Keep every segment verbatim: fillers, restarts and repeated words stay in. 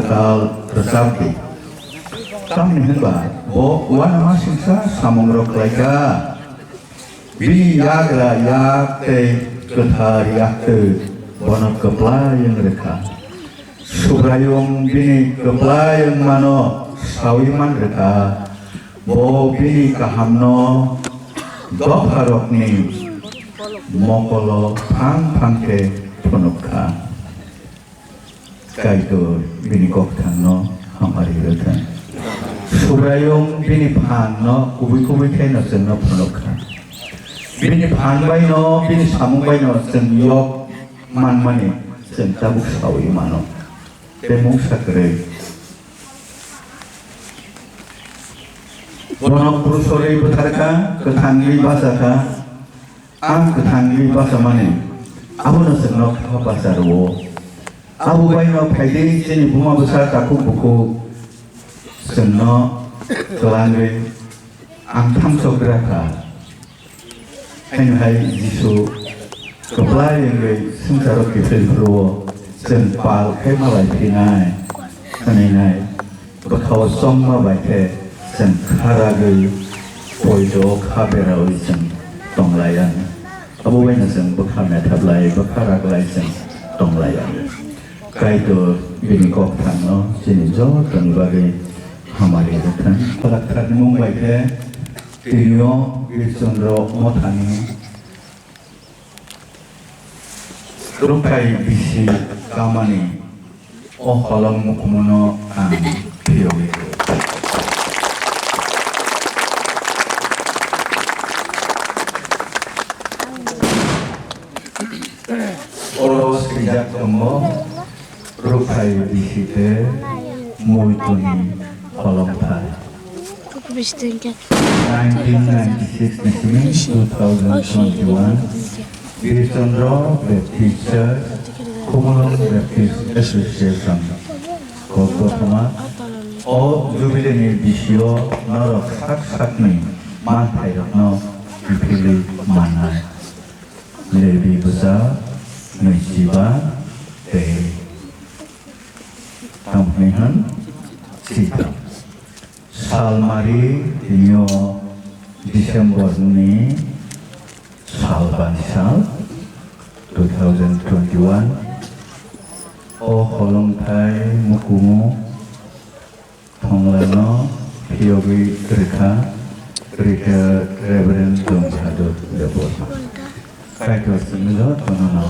Tal rwchapdi. Tamni hwnba bo uanama singsa samungrok khlaikha. Bini yagra yak tei kwthar yaktwi bono kwplai wng rwkha. Subraiyung bini kwplai wngmano saui man rwkha. Bo bini kahamno dopharokni mokolo phang phang khe phunuk kha. Kaitor bini kokthangno hamari rwthwng. Subraiyung bini phangno kubui kubui khe no chwngno phunuk kha. Bini phang bai no, bini samung bai no chwng yok manmani chwng tabuk saui mano. Tei mungsa kwrwi. Bono krusorwi bwtharkha, kwthangwi bachakha. Ang kwthangwi bachamani, abono chwngno kha bacha rwo. Abo baino phaidi chini buma bwsa takhuk bukhuk chwngno twlangwi ang thamsok gra kha. Haino hai Jisu kwplai wngwi swngcharo kiphil phuru-o chwng pal khe malai phinai, hwnwi nai. Bwkha-o chongma bai khe chwng kha ragwi poito kha beraui chwng tonglai ya. Abo baino chwng bwkha methaplai, bwkha raglai chwng tonglai ya. Kaitor bini kokthangno chini jotoni bagwi hamari rwthwng. Kwlak thani mung bai khe tini-o Bir Chandra Mothani Rukphai bisi kamani o holong mukumu no ang phiyogwi rw. Oro swijak tongo. Rukphai bisi khe muituni holongthai. Nineteen ninety-six ni simi two thousand twenty-one, Bir Chandra Baptist Church, Khumulwng Baptist Association, Kokbothoma, o Jubilee ni bisio norok sak sakni manthairokno kiphilwi mannai. Levi bwsa nwichiba tei Tamo hwnwi hwn, sitham. Salmari tini-o December ni salbani sal, two thousand twenty-one. O holongthai mukumu thonglano phiyogwi rwkha, rwkha Reverend Dong Bahadur Debbarma. Kaitor chwngno jotono no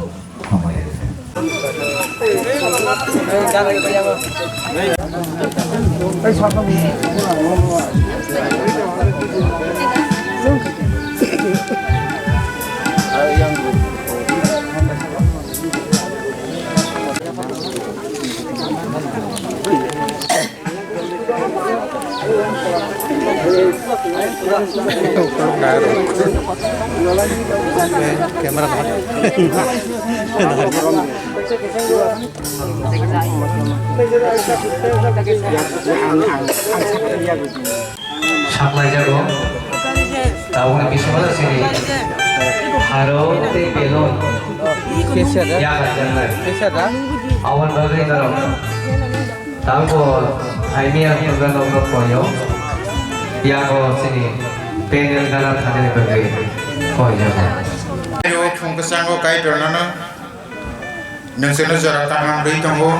hamari rwthwng. Saklaijago. Tabukni bisingo chini haro tei belon yakarjaknai. Aboni bagwi norok tabukbo phaimya hwnba nokno koyo. Yago chini panel gana thangni bagwi koijago. Ayo phung kwchango Kaitorno nwng chwngno jora kaham rwi tongo.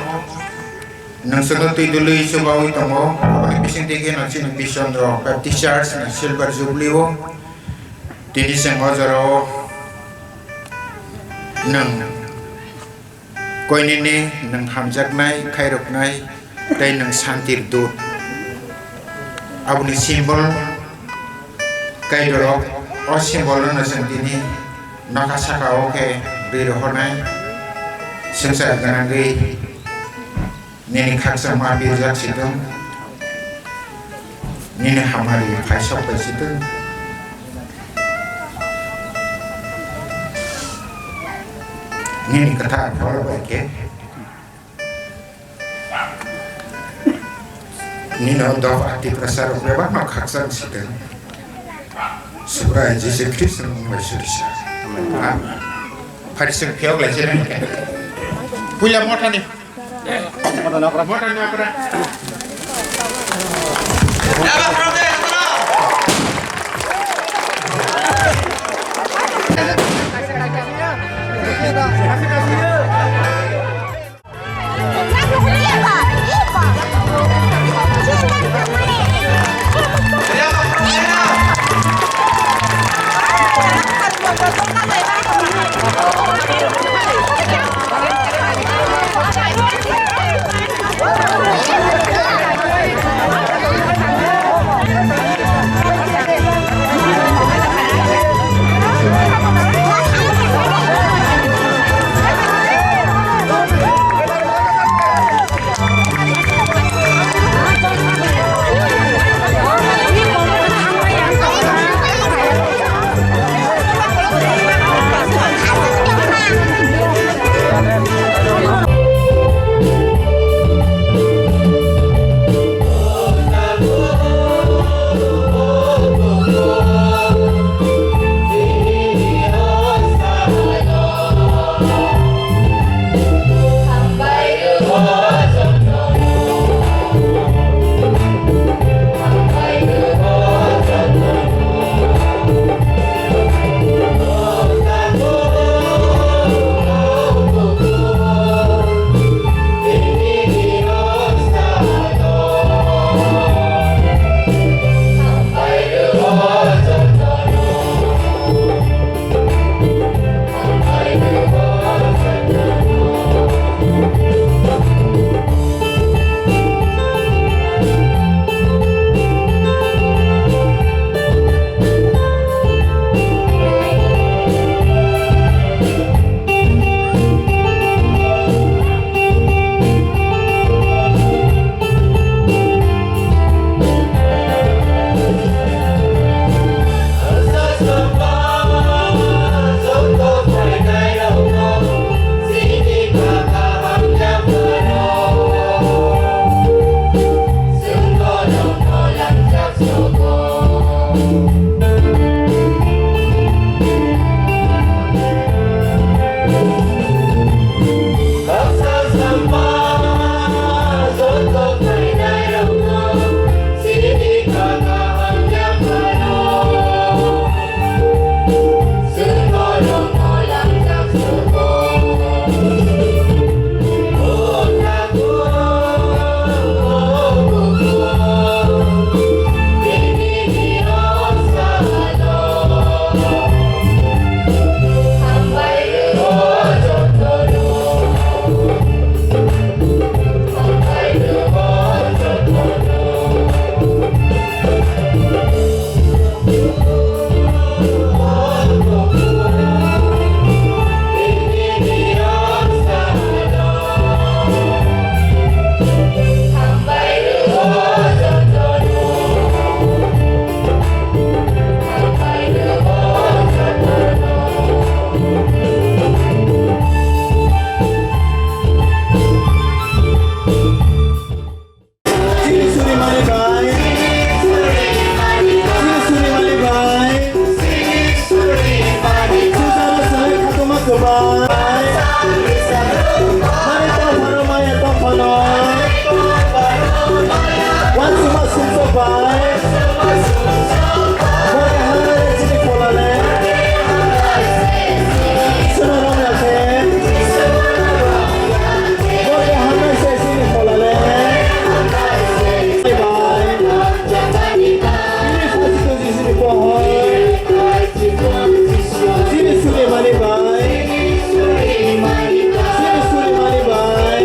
Nwng chwngno twi dului chubaui tongo, aboni bisingtwi kheno chini Bishondro Baptist Church ni Silver Jubilee o tini chwng o jorao nwng koinene nwng hamjaknai, khairoknai tei nwng santir dut. Aboni symbol Kaitorok, o symbol no chwng tini nokha saka o khe rwi rohornai, swngchar gwnangwi. Nini khakchangma birjak si tong. Nini hamari phaisok bai sitwng. Nini kwthar phoro bai khe. Nino dopha Tiprasa rok bebak no khakchang sitwng. Subrai Jisu Khristo ni mung bai surisa. Amen. Pharising phiyok lai chini. Puila mothani. Mothani okra. Mothani okra. Chini suri mani bai. Chini suri mani bai. Sujalo sari khatuma kwbai. Mani tong phano maya tong phano. Wansukma sumsok bai. Bo kaham chini pholale. Suna rong ya khe. Bo kaham se chini pholale. Bye bye. Ini pasti tu di sini pohon. Chini suri mani bai. Chini suri mani bai.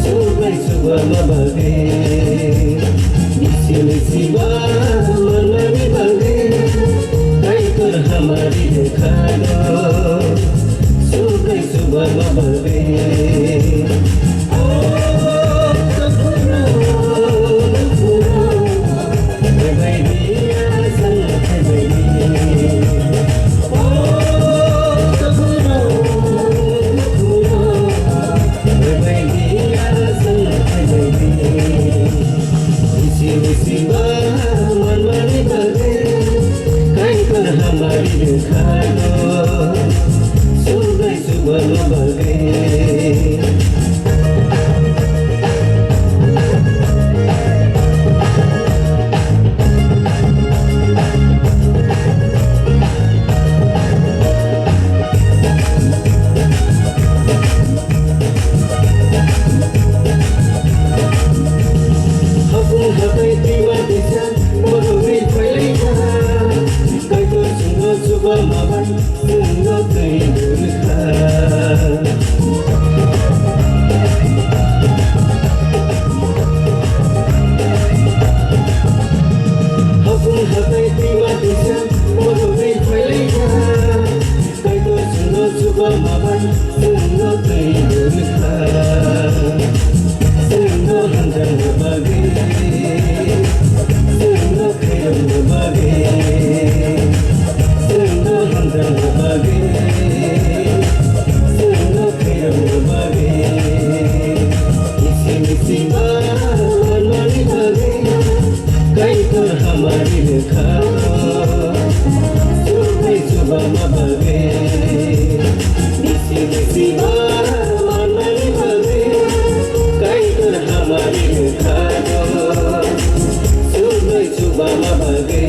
Subai suba ma bagwi, misi misi ba manmani bagwi, Kaitor hamari dekhano. Subai suba ma bagwi. Hakung hatai twima tisa, borok ri phailai kha. Kaitor chwngno chuba ma bai, chwngno twi guri kha. Hakung hatai twima tisa, borok ri phailai kha. Kaitor chwngno chuba ma bai, chwngno twi guri kha. Chwngno hamjakna bagwi, chwngno khairokna bagwi, chwngno hamjakna bagwi, chwngno khairokna bagwi. Misi misi ma manmani bagwi. Kaitor hamari lekha, subai suba ma bagwi. Bisi bisi ba manmani bagwi. Kaitor hamari lekha, subai suba ma bagwi.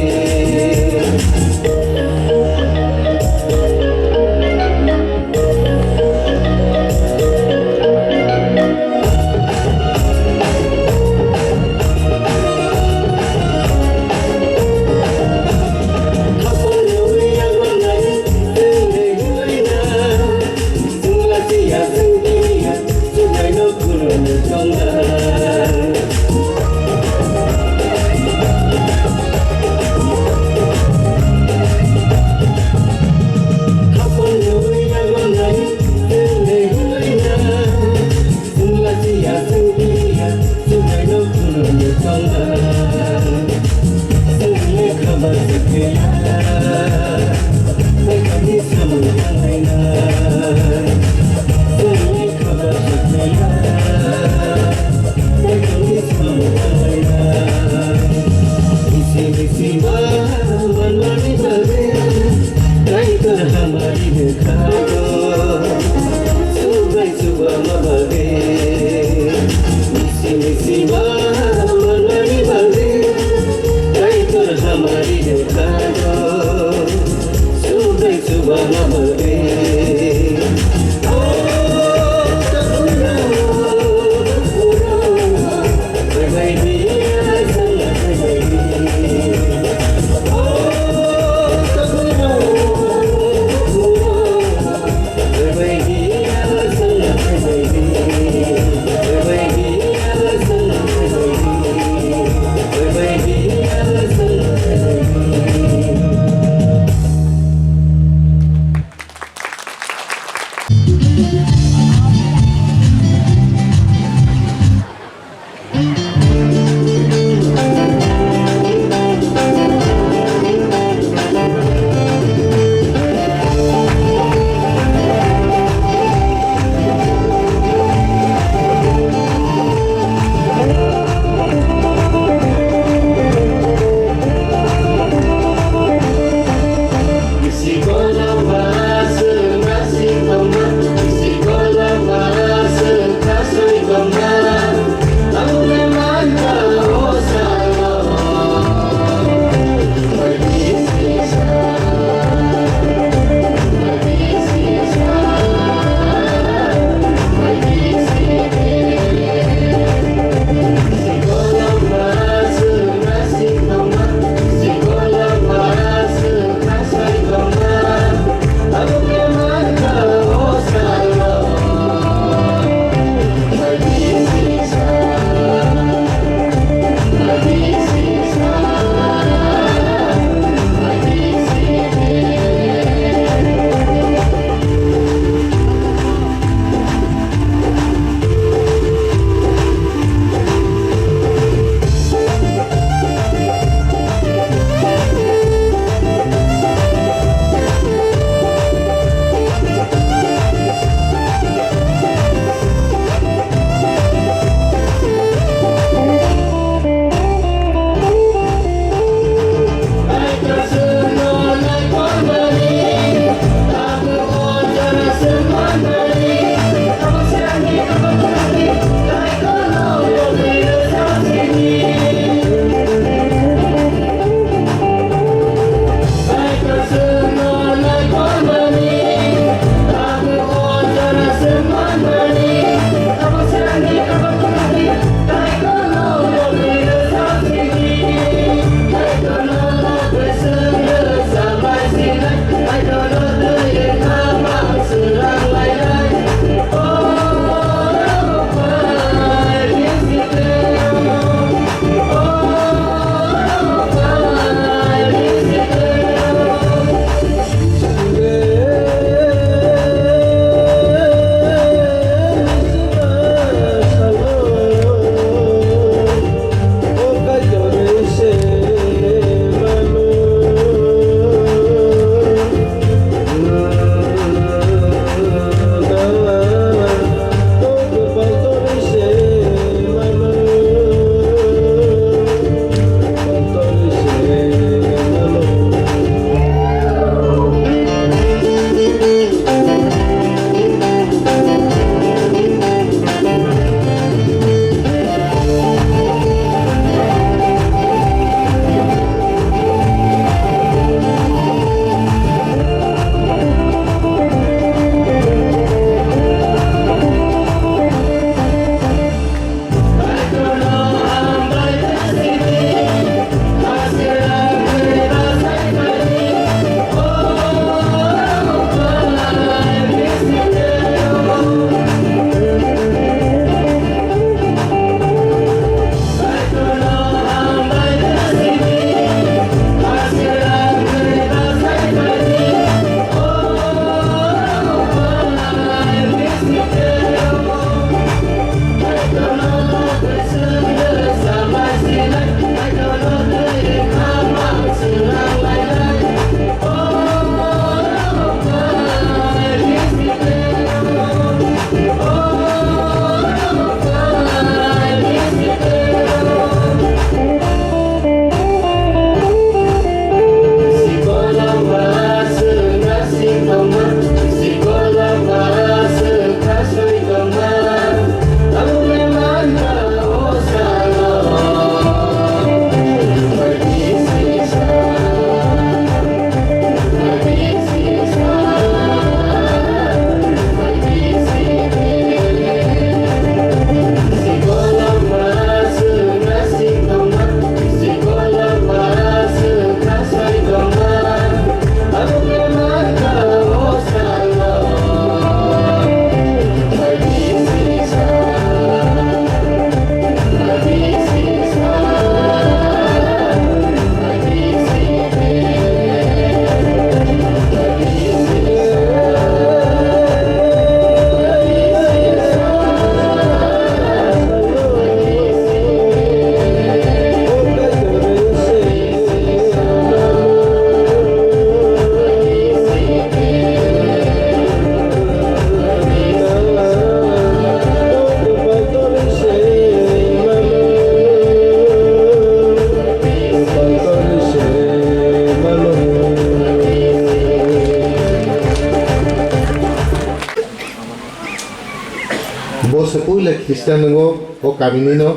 Bo se puila Khristan wngo o kamini no.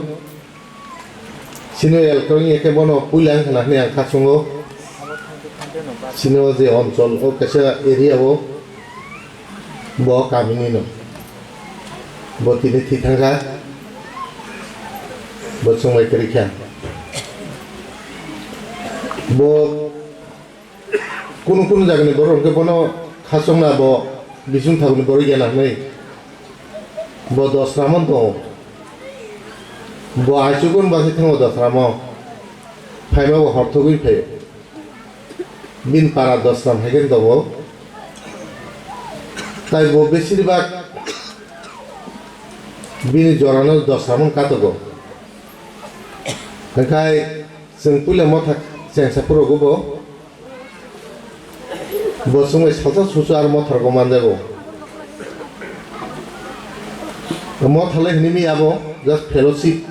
Chini elkroni eke bono puila wngkha na hwnwi ang kha chwngo. Chini o je onchol o kaisa area o bo kamini no. Bo tini thwi thangkha. Bo chwngbai kwrwi kha. Bo kunu kunu jagani borok hwnkhe bono khachokna bo bising thagni borok ya na hwnwi bo dosramon tongo. Bo aichugo hwnba se thango dosramo phaima bo horthogwi phaio. Bini para dosram hai khe tongo. Tai bo besir bak bini jorano dosramon katogo. Hwnkhe chwng puila motha chengsa phuru bo. Bo chwngbai salsa susu aro mothargo manjago. Mothalai hwnwi mi abo just fellowship.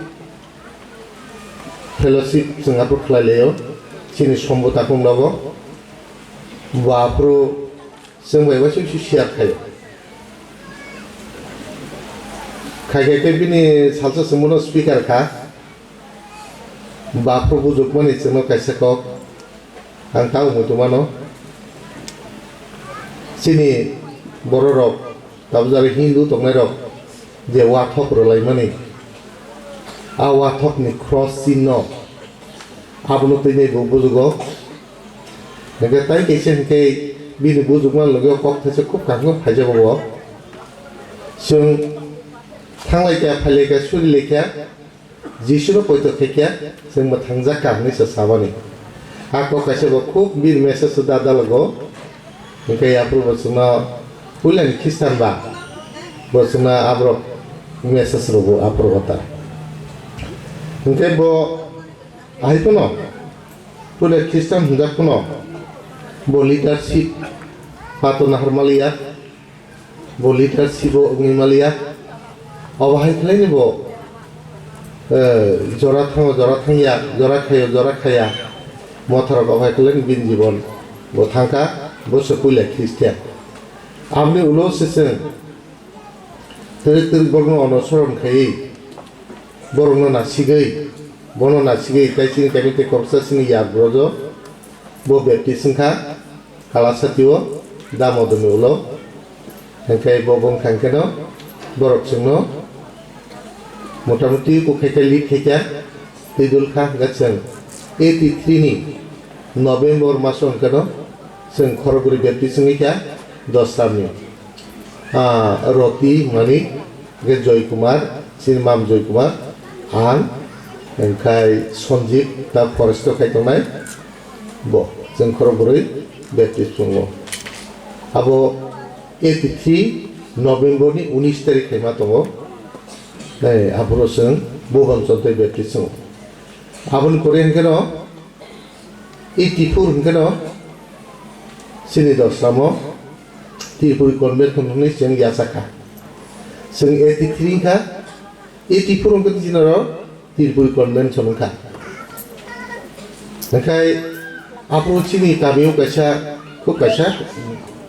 Fellowship chwng aphuru khlai laio. Chini sombo takung nogo. Bo aphuru chwngbai waisa waisa share khaio. Khai khai khe bini salsa swngmano speaker kha. Baphru bujukmani chwngno kaisa kok ang ta umui tongmano. Chini bororok, tabuk jara Hindu tongnairok je wathok rwlaimani, a wathokni cross chinno abono twi bo bujugo. Hingke tai kaisa hingke bini bujukmani loge o kok thaisa khub kaham khe phaijago bo. Chwng thanglai kha, phailai kha, surilaikha, Jisuno poito khaikha, chwng mwthangjak kha hwnwi se samani. A kok kaisa bo khub bir message se da dalago. Hingke aphuru bo chwngno puilani Khristan ba bo chwngno aborok message rwgo aphuru bo ta. Hingke bo ahai phano puila Khristan hwnjak phano bo leadership pato nahar maliya. Bo leadership o wngwi maliya. Obo hai khlaini bo, eh, jora thango, jora thangya, jora khayo, jora khaya. Motharok obo hai khlaini bini jibon bo thangkha, bo se puila Christian. Aboni ulo se chwng twrwk twrwk borokno onosoron khaiwi, borokno nasigwi, bono nasigwi, tai chini kami tei khoroksa chini yak brojo, bo Baptist wngkha. Kalasatio Damodorni ulo. Hingke bo bongkha hingkeno borok chwngno motamuti kok khaikha, lead khaikha, twi dul kha hingke chwng eighty three ni November maso hingkeno chwng khorokbrwi Baptist wngwi kha Dosramni. Ah, Roti, Manik, hingke Joy Kumar, chini mam Joy Kumar, ang, hingkai Sanjib, ta forest o khai tongnai, bo, chwng khorokbrwi Baptist tongo. Abo eighty three November ni unis tarik khaima tongo. Ei, aphuru chwng Bhuban Chondro Baptist tongo. Aboni pore hingke no eighty four hingke no chini Dosramo Tripuri Convention hwnwi chwng yachakha. Chwng eighty three wngkha, eighty four hingke chini oro Tripuri Convention wngkha. Hingke aphuru chini kamio kaisa, khub kaisa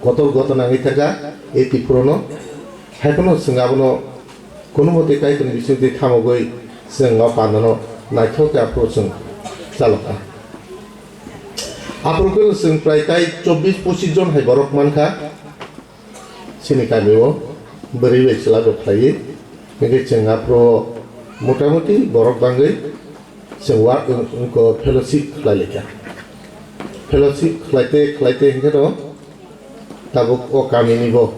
kotor gotona wngwi thangkha eighty four no. Haiphano chwng abono Kono mote Kaitorni bisingtwi thamogwi chwng o pandano naithok khe aphuru chwng chalokha. Aphuru khe chwng prai tai chobbish pochis jon hai borok mankha chini kamio bwrwi bai chwla rok khlaiwi. Hingkhe chwng aphuru motamuti borok bangwi chwng wa-, wng-, wngkho fellowship khlai laikha. Fellowship khlaite khlaite hingkhe no Tabuk o kamini bo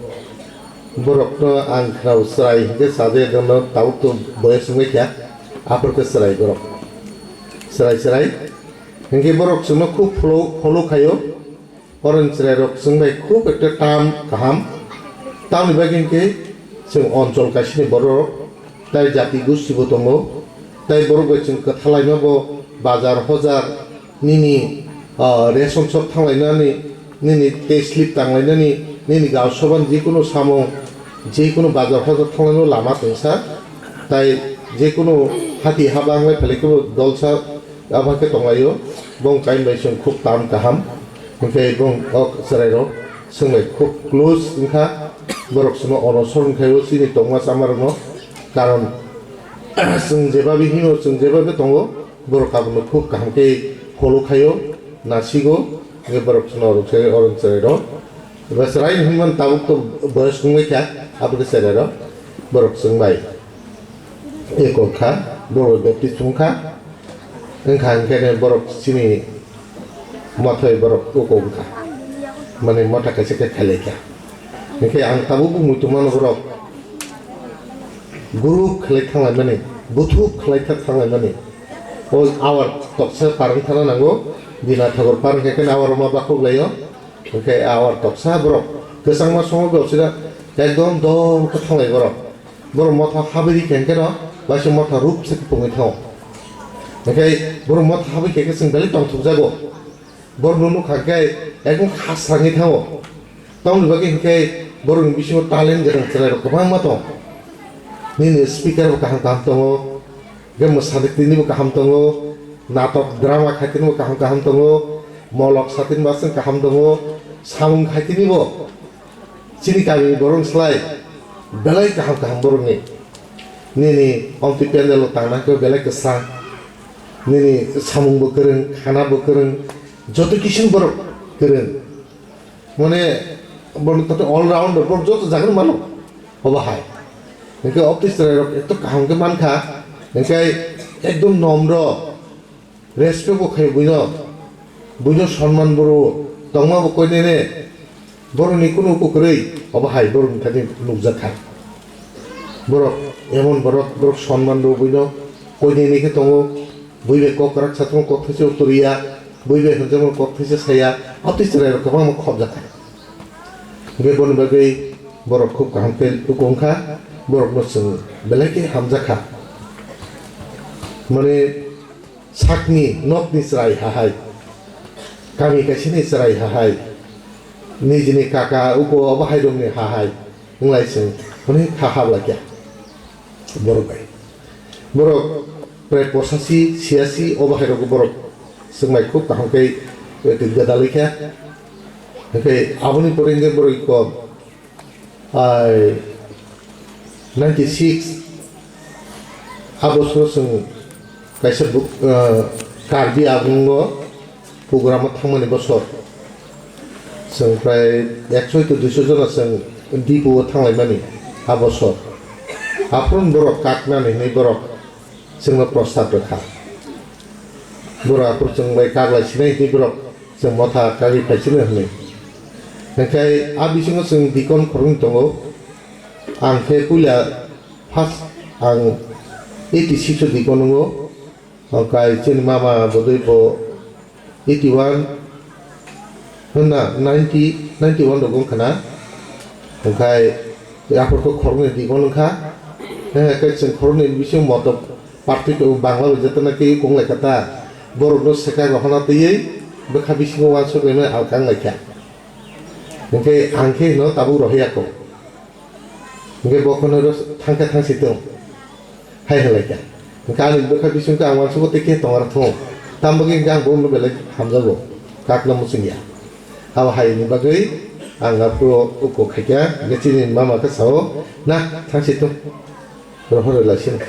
borokno ang khnao chwrai hingke sajagwno tabuk to boyes wngwi kha, aphuru khe chwrai borok. Chwrai chwrai hingke borok chwngno khub follow, follow khaio. Oroni chwrairok chwng bai khub ekta tam kaham. Tamoni bagwi hingke chwng onchol kaisini borok, tai jati gosti bo tongo, tai borok bai chwng kwthalaima bo bazar hojar, nini, ah, ration shop thanglainani, nini pay slip tanglainani, nini gausabani jikunu samung, jikunu bazar hojar thanglainani lama tongsa, tai jikunu hati haba wnglai phailai kebo dolsa abo hai khe tonglaio, bong kain bai chwng khub tam kaham, hwnkhe bong o chwrairok chwng bai khub close wngkha, borok chwngno onosor wngkhaio chini tongma chamarokno, karon chwng jebabi hino, chwng jebabi tongo, borok abono khub kaham khe follow khaio, nasigo, hwnkhe borok chwngno oro khe oro chwrairok. Eba chwrai hinmani tabuk to boyos wngwi kha, aboni chwrairok borok chwng bai eko kha, borok bai baptist wng kha, wng kha hwnkhe borok chini mothai borok eko wng kha, mane motha kaisa khe khailai kha. Hwnkhe ang tabuk bo muitu mano borok group khlai thanglaimani, buthuk khlai thanglaimani. O awar toksa parwng thana nango, Bina Thakur parwng khe khe awar rwma bakhuk laio. Hwnkhe awar toksa borok kwchangma songo bwswk ekdom dol khe thanglai borok. Borok motha habwi khe hwnkhe no waisa motha rup se pungwi thango. Hwnkhe borok motha habwi khe khe chwng belai tongthokjago. Borokno nukha khe ekdom khasrangwi thango. Tamoni bagwi hwnkhe borokni bisingo talent gwnang chwrairok kwbangma tong. Nini speaker bo kaham kaham tongo, hwnkhe mwsani twi bo kaham tongo, natok drama khai tini bo kaham kaham tongo, molok sa tini bo aswk kaham tongo, samung khai tini bo chini kamini borok slai belai kaham kaham borokni. Nini omtwi pendel o tangna khe belai kwsa. Nini samung bo kwrwng, khana bo kwrwng, joto kisim borok kwrwng. Mane borok tato all rounder, borok joto jagani mano. Obo hai. Hwnkhe office chwrai rok ekto kaham khe mankha. Hwnkhe ekdom nomro. Respect bo khai buino, buino sonman bo rwo, tongma bo koinene, borokni kunu uku kwrwi, obo hai borokni thani nukjakha. Borok emon borok, borok sonman rwo buino, koinene khe tongo, bui bai kok kwrak sa tongo, kok thaisa uttoriya, bui bai hwnjakmano kok thaisa saya, office chwrai rok kwbangma khopjakha. Hwnkhe boni bagwi borok khub kaham khe uku wngkha, borokno chwng belai khe hamjakha. Mane, sakni nokni chwrai hahai, kami kaisani chwrai hahai, nijini kaka uko obo hairokni hahai wnglai chwng hwnwi kha hablaikha borok bai. Borok prai posasi, siyasi obo hairokbo borok chwng bai khub kaham khe gwdalaikha. Hwnkhe aboni pore hwnkhe borok ko Ai, ninety six, a bosoro chwng kaisa bu-, ah, Karbi Anglong o program o thangmani bosor. Chwng prai ekshoi to duisho jona chwng Dipu o thanglaimani a bosor. Aphuru borok kaknani hwnwi borok chwngno prostab rwkha. Borok aphuru chwng bai kaglai sinai hinwi borok chwng motha kagwi phaisino hwnwi. Hwnkhe a bisingo chwng dikon khoroknwi tongo. Ang khe puila first ang eighty six o dikon wngo. Hwnkhe chini mama bodoi bo eighty one hwnna ninety, ninety one rogo wngkha na. Hwnkhe aphuru khe khoroknwi dikon wngkha. Hwnkhe chwng khoroknwi bisingo moto Party to Bangla bai joto no twi kung lai kha ta. Borok no swkang rok hana twiwi bwkha bisingo uansuk lai mani alkang lai kha. Hwnkhe ang khe no tabuk rohor ya kho. Hwnkhe bo kheno ro thang khe thang si tong. Hai halai kha. Hwnkhe ani bwkha bising khe ang uansuk twi khe tong ar thung. Tam bagwi hwnkhe ang bo no belai hamjago. Kak no muchung ya. Abo hai ni bagwi ang aphuru uko khai kha. Hwnkhe chini mama khe sao, "Na, thang si tong." Rohor lai sino.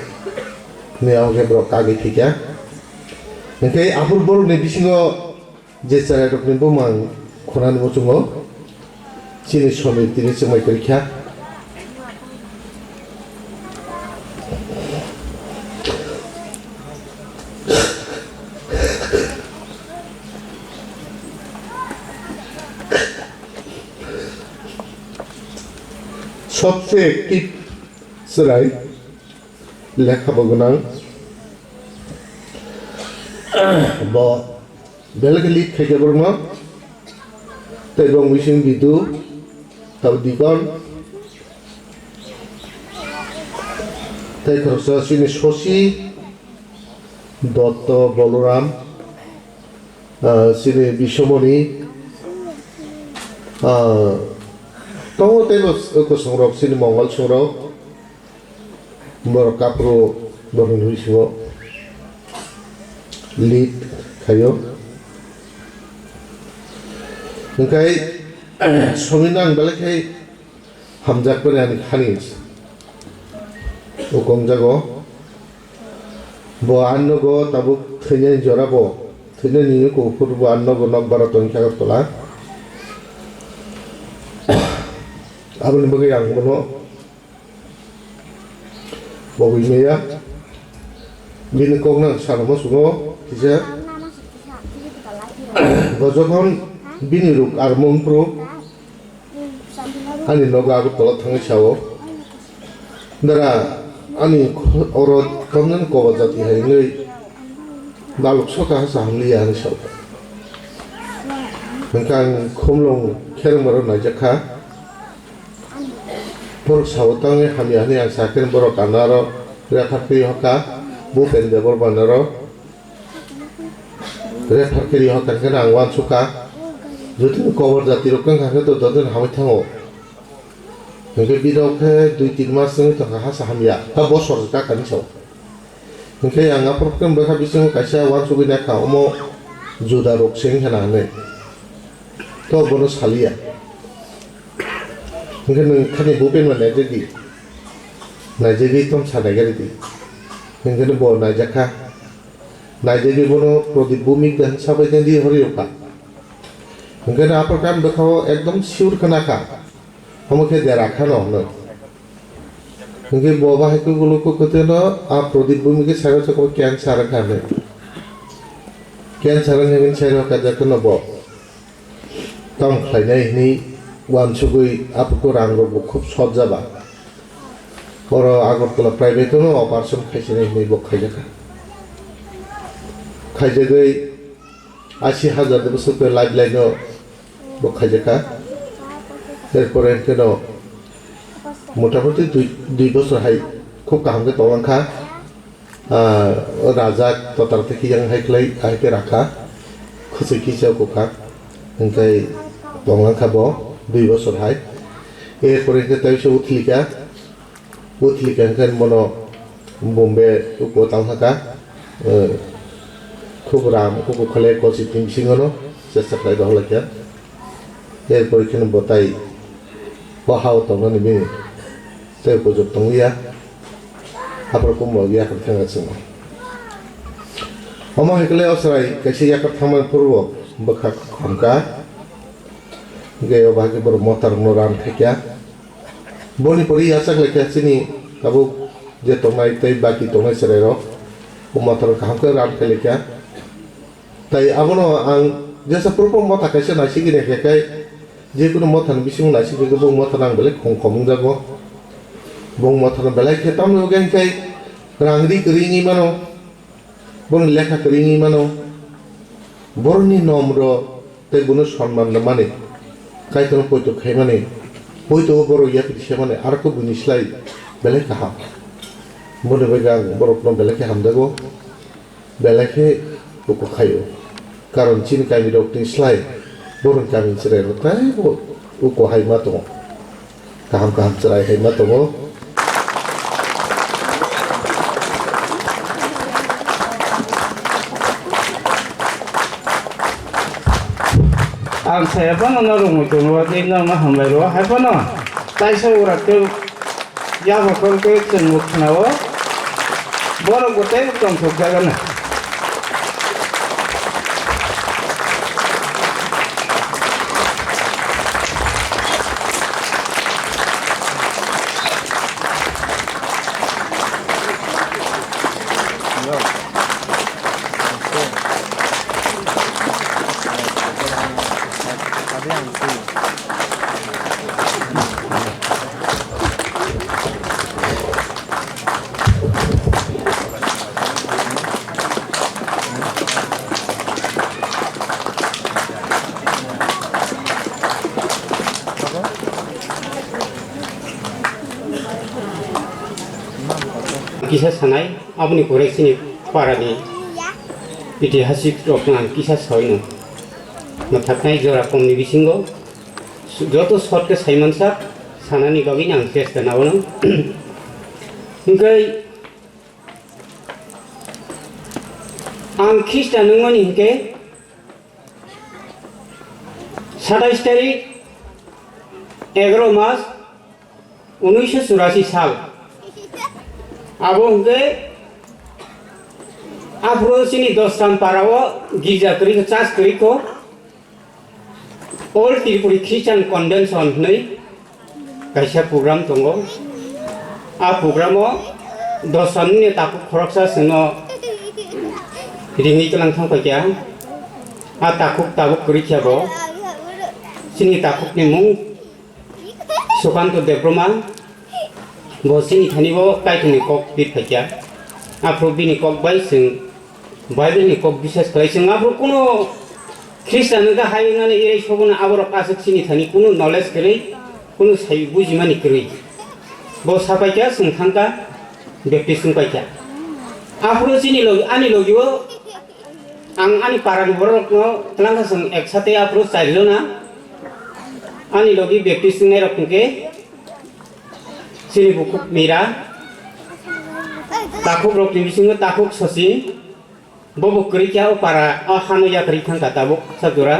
Ni abo khe borok kagwi thwikha. Hwnkhe aphuru borokni bisingo je chwrairokni bumang khunani muchungo chini somir tini chwngbai kwrwikha. Sobse active chwrai. Lekha bo gwnang. Bo belai khe lead khai khe borokno. Tei bong bising Bidu, tabo Dikon. Tei khoroksa chini Sosi, Dotto, Boloram, ah, chini Bisomoni, ah, tongo tei bo kwchwngrok chini Mongol songrok. Borok aphuru borokni bisingo lead khaio. Hwnkhe somino ang belai khe hamjakmani ani khani ukong jago. Bo ang nogo tabuk thwinani jora bo, thwinani kuphur bo ang nogo nokbar o tongkha Agartala. Aboni bagwi ang bono Bogwi maya. Bini kok nang sana muchungo kisa. Bo jokhon bini ruk ar mung phuru ani nogo Agartala thangwi sao, "Dara, ani kho-, oro tamjani kobo jati hai wngwi baluk soka ha sa hamliya," hinwi sao. Hwnkhe ang khumlung kherengmaro naijak kha. Borok sao tangwi hamya hwnwi ang sakhe borok ano aro refer khe hoka, Bhupen Debbarma no aro refer khe hoka hwnkhe ang uansukha. Jotoni kobor jati rok wngkha khe to jotoni hamwi thango. Hwnkhe bini khe dui tin mas wngwi tongkha hasa hamya, ta bosor kaka hinwi sao. Hwnkhe ang aphuru khe bwkha bisingo kaisa uansugwi naikha, omo juda rok se wngkha na hinwi. To bono saliya. Hwnkhe nwng khani Bhupen bai naijak di. Naijagwi tong sa naigari di. Hingkhe bo naijakha. Naijagwi bono Prodip Bhumik da hinsa bai di hori rokha. Hingkhe aphuru kan bwkhao ekdom sure khna kha. Omo khe dera khano hwnwi. Hingkhe bo bahai khe ulo khe kwtwino a Prodip Bhumik khe sai rokha cancer wngkha hwnwi. Cancer wngkha hwnwi sai rokha, je kheno bo tong khlainai hwnwi uansugwi aphuru rang rokbo khub short jaba. Oro Agartala private-o no operation khaisinai hwnwi bo khaijakha. Khaijagwi ashi hajar de bwswk lifeline-o bo khaijakha. Erpore hwnkhe no motamuti dui, dui bosor hai khub kaham khe tonglang kha. Ah, o rajak total khe yang hai khlai, hai khe rakha. Khwswi kisa kukha. Hingkhai tonglang kha bo dui bosor hai. Erpore hwnkhe tei se uthlika. Uthlika hwnkhe bono Bombay uko tang kha. Eh, khub ram uko khalai kochi tin bisingo no chesta khlai dohor lai kha. Erpore kheno bo tai o ha-o tongnani bini tei bujok tongya. Aphuru kumlo yakar thangna chwngno. Omo hai khe o chwrai kaisa yakar thangmani phuru bo bwkha khomkha. Hingkhe o bahai khe borok motarokno ran khaikha. Boni pore yachak laikha chini tabuk je tongnai tei baki tongnai chwrairok o motarok kaham khe ran khai laikha. Tai abono ang jesa propor motha kaisa naisigwi naikha khe, je kunu mothani bisingo naisigwi khe bung mothano ang belai khong khom wngjago. Bung mothano belai khe tamni bagwi hwnkhe rang ri kwrwi wngwi mano, borokni lekha kwrwi wngwi mano, borokni nomro tei bono sonman rwmani, Kaitorno poito khaimani, poito o borok yapri semani, arokhe buini slai belai kaham. Boni bagwi ang borokno belai khe hamjago. Belai khe uko khaio. Karon chini kamirokni slai bohrokni kamini chwrairok teibo uko hai ma tongo. Kaham kaham chwrai hai ma tongo. Ang saya phano norok muitu nuwatwi norokno hambai rwo, hai phano taisa ura tei Yabo kol khe chwng bo khna-o, borok bo tei tongthok jaga na. Kisa sanai, aboni pore chini parani itihasik rokno ang kisa saui no. Mwthaknai jora komni bisingo joto short khe saimansa sanani bagwi ang chesta naono. Hingkhe ang Khristan wngmani hinkhe satais tarik, egaro mas, unnish churasi sal. Abo hinkhe aphuru chini Dosram para o girja kwrwi kho, church kwrwi kho. All Tripuri Christian Convention hwnwi kaisa program tongo. A program o Dosramni takhuk khoroksa chwngno ringwi tlang thang paikha. A takhuk tabuk kwrwi khe bo chini takhukni mung Sukanto Debbarma, bo chini thani bo Kaitorni kok pit phaikha. Aphuru bini kok bai chwng Bible ni kok biswas khlai. Chwng aphuru kuno Khristan wngkha hai wngnani irai sobono aborok aswk chini thani kuno knowledge kwrwi, kuno sai bujimani kwrwi. Bo sapaikha, chwng thangkha, Baptist wngpaikha. Aphuru chini logi, ani logi o Ang ani parani bororokno twlangkha chwng ek sate aphuru char jona. Ani logi Baptist wngnairok hwnkhe chini bukhuk Mira, takhukrokni bisingo takhuk Sosi, bobo kwrwi khe o para o hano yakarwi thangkha tabuk kisa jora.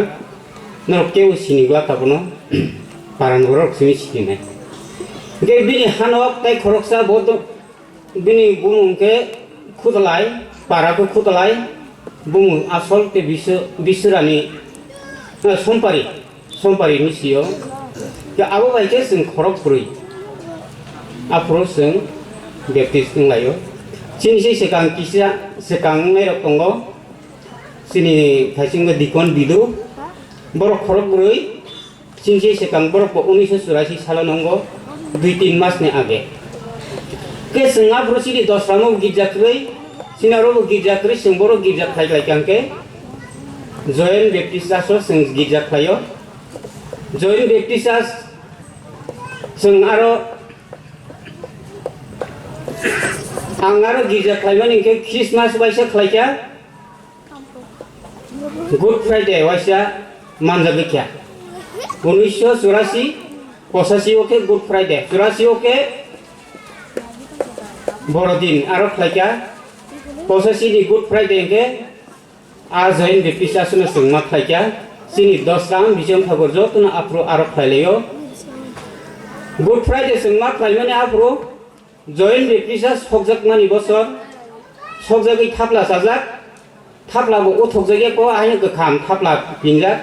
Norok kebo sini glak abono, parani bororok simi sininai. Hwnkhe bini hanok tei khoroksa bo do-, bini bumung khe Khutalai, para khe Khutalai, bumung Asol tei Bisu-, Bisurani, eh, Sompari, Sompari ni sio. Khe abo bai khe chwng khorok brwi. Aphuru chwng Baptist wnglaio. Chini se swkang kisa swkang wngnai rok tongo. Chini thaichingbo Dikon Bidu. Borok khorok brwi. Chini se swkang borok bo unisho churasi salo nongo, dui tin mas ni age. Khe chwng aphuru chini Dosramo girja kwrwi, chini aro bo girja kwrwi, chwng borok girja khlai khlai kha hwnkhe Joint Baptist Church o chwng girja khlaio. Joint Baptist Church chwng aro, ang aro girja khlaimani hwnkhe Christmas waisa khlaikha. Good Friday waisa manjagwi kha. Unisho churasi, pochasi o khe Good Friday, churasi o khe Borodin aro khlaikha. Pochasi ni Good Friday hwnkhe a Joint Baptist Church no chwng ma khlaikha. Chini Dosram Bijong Thakur jotono aphuru aro khlailaio. Good Friday chwng ma khlaimani aphuru Joint Baptist sokjakmani bosor, sokjagwi thapla chajak, thapla bo uthokjakya ko, aino kwkham thapla pinjak,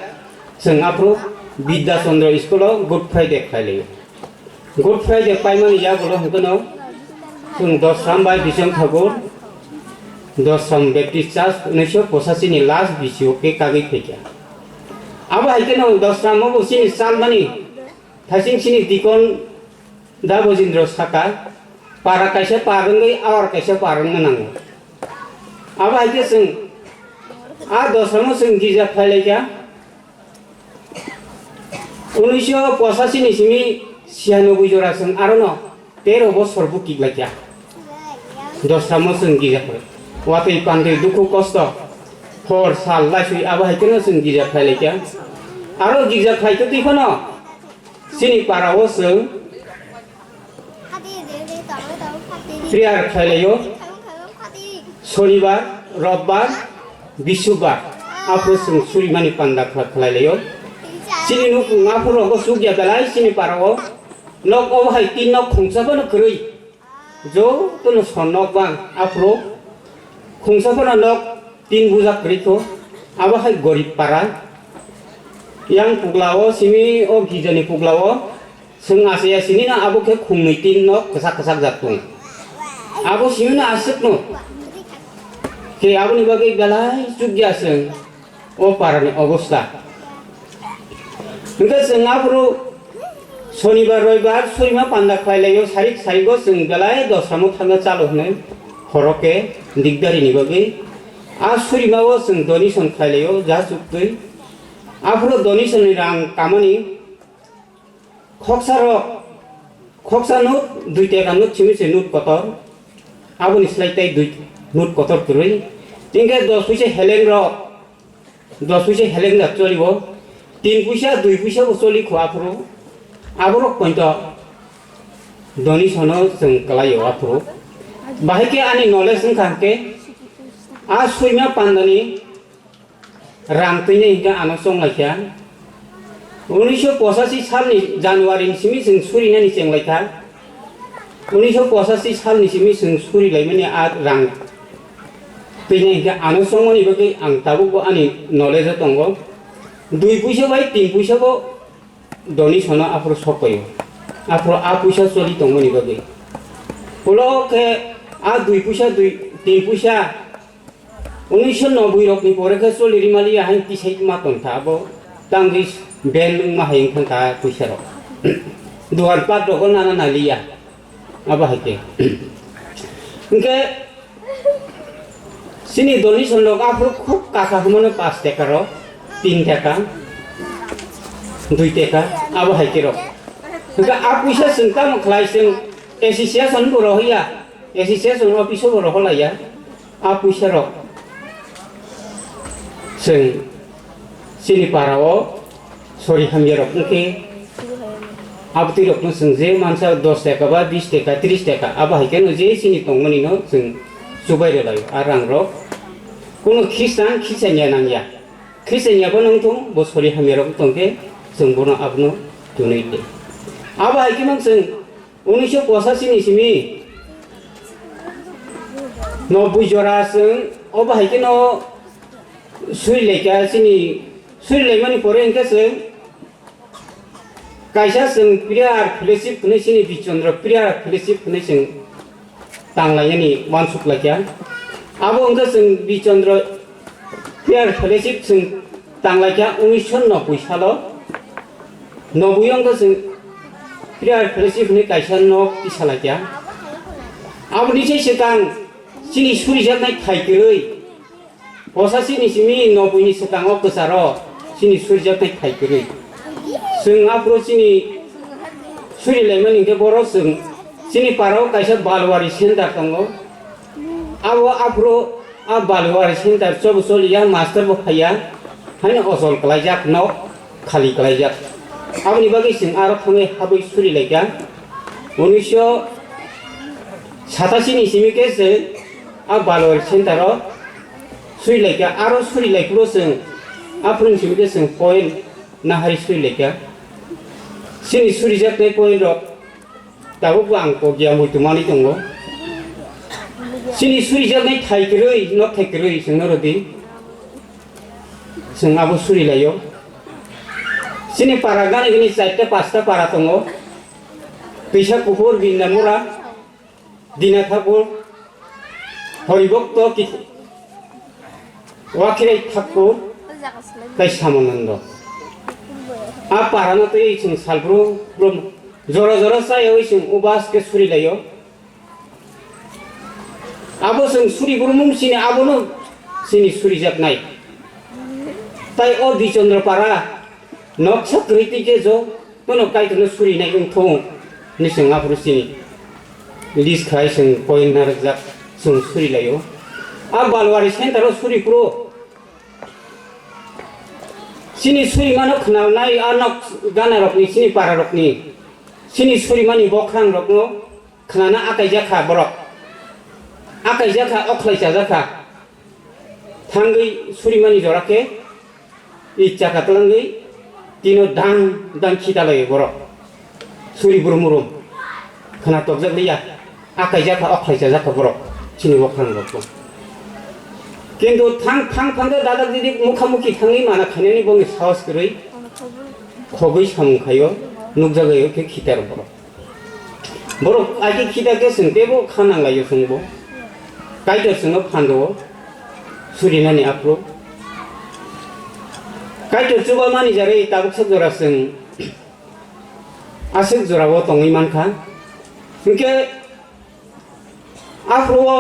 chwng aphuru Bidya Chandra School o Good Friday khlailaio. Good Friday paimani yagulo hwnkhe no chwng Dosram bai Bisong Thakur, Dosram Baptist Church unisho pochasi ni last B C O khe kagwi phaikha. Abo hai kheno Dosram o bo chini chalmani, thasing chini dikon Da Bojindro saka, para kaisa par wngwi awar kaisa par wngna nango. Abo hai khe chwng a dosramo chwng girja khlai lai kha. Unisho pochasi ni simi siyanobui jora chwng arono tero bosor bukik lai kha. Dosramo chwng girja khlai. Watwi pandwi dukhu kosto hor sal laiswi abo hai kheno chwng girja khlai lai kha. Aro girja khlai twi phano chini para o chwng prayer khlailaio. Sonibar, Robbar, Bisubbar, aphuru chwng surimani panda khlai-, khlailaio. Chini nukung aphuru rogo chukya belai chini para o. Nok obo hai tin nok khungsa phano kwrwi. Jotono son nok bang aphuru khungsa phano nok tin bujak kwrwi kho. Abo hai gorib para. Yang pugla o simi o girjani pugla o. Chwng achai ya sini no abo khe khungnwi tin nok kwchak kwchak jak tong. Abo simi no aswk no. Khe aboni bagwi belai chukya chwng o parani obostha. Hwnkhe chwng aphuru Sonibar, Roibar, surima panda khlai laio, sarik sarigo chwng belai dosramo thangna chalo hwnwi horo khe dikdarini bagwi. A surima o chwng donation khlai laio, ja chuktwi. Aphuru donation ni rang kamani Khoksa rok, khoksa note dui teka note simi se note kotor, aboni slai tai dui note kotor kwrwi. Hinkhe dos puisa heleng rok, dos puisa heleng rok choli o, tin puisa, dui puisa bo choli kho aphuru, aborok poito donation no chwng kwlai o aphuru. Bahai khe ani knowledge wngkha hwnkhe, a suima pandani Rang twinai hinkhe ano chonglaikha. Unisho pochashi salni January ni simi chwng surinani chenglaikha. Unisho pochashi salni simi chwng surilaimani a rang twinai hinkhe ano chongmani bagwi ang tabukbo ani knowledge o tongo. Dui puisa bai tin puisa bo Donation no aphuru sokpaio. Aphuru a puisa choli tongmani bagwi. Ulo khe a dui puisa, dui, tin puisa, unisho noboi rokni pore khe choli rimaliya hain tisai ma tongkha abo tangwi ben wngma hai wngkha a puisa rok. Duhan pat rogo nana naliya. Abo hai khe. Hinkhe chini donation rok aphuru khub kasa hwnmano pash teka rok, tin teka, dui teka, abo hai khe rok. Hinkhe a puisa chwng tamo khlai chwng association bo rohorya, association office o bo rohorlaiya, a puisa rok chwng Chini para o sori hamya rok wngkhe abtwi rok no chwng je mansa dos taka ba bis taka tris taka abo hai kheno je chini tongmani no chwng chubai rwlaio a rang rok. Kuno Khristan Khristan ya nang ya, Khristan ya bo nang thung bo sori hamya rok tong khe chwng bono abono tunui de. Abo hai kheno chwng Unisho posashi ni simi nobboi jora chwng obo hai kheno suri laikha chini, suri laimani pore hwnkhe chwng kaisa chwng prayer fellowship hwnwi chini Bichandra prayer fellowship hwnwi chwng tanglainani uansuk laikha. Abo wngkha chwng Bichandra prayer fellowship chwng tanglaikha unisho nobboi salo. Nobboi wngkha chwng prayer fellowship hwnwi kaisa nok tisa laikha. Aboni se swkang chini surijaknai thai kwrwi, posashi ni simi nobboi ni swkango kwcharo chini surijaknai thai kwrwi. Chwng aphuru chini suri laimani hwnkhe borok chwng chini parao kaisa Balwari center tongo. Abo aphuru a Balwari center chobo choliya, master bo phaiya, haino ojol kwlaijak, nok khali kwlaijak. Aboni bagwi chwng aro thangwi habwi suri laikha. Unisho satashi ni simi khe chwng a Balwari center o suri laikha, aro suri laikha chwng aphuru ni simi khe chwng point nahari suri laikha. Chini surijaknai point rok tabukbo ang kok ya muitu manwi tongo. Chini surijaknai thai kwrwi, nok thai kwrwi chwngno rwdi. Chwng abo suri laio. Chini para gana gini chaita pasta para tongo. Twisa Kuphur, Bindamura, Dina Thakur, Horibokto, Kit-, Wakirai Thakur, tei Samanando. A parano tei chwng salbrum brum jora jora chayawi chwng ubas khe suri laio. Abo chwng suri brum chini abono chini surijaknai. Tai o Bichandra para noksa kwrwi tei khe jo Bono Kaitorno surinai wngthung hinwi chwng aphuru chini list khai chwng point narwkjak chwng surilaio. A Balwari center o suri phuru chini surimano khwnanai a nok ganarokni, chini pararokni, chini surimani bokrangrokno khwnana akaijak kha borok. Akaijak kha, okhlai chajak kha. Thangwi surimani jora khe i chaka twlangwi tino dang dang khitalai borok. Suri brum brum khna tokjak liya. Akaijak kha, okhlai chajak kha borok. Chini bokhrang rok bo. Kintu thang thang thang de dadak didi mukha mukhi thangwi mana khainani bongni sahos kwrwi khogwi samung khaio, nukjagwi khe khitar borok. Borok aji khita khe chwng teibo kha nanglaio chwngbo. Kaitor chwngno phango surinani aphuru. Kaitor chubamani jarwi tabuk sak jora chwng aswk jorao tongwi mankha. Hinkhe aphuru o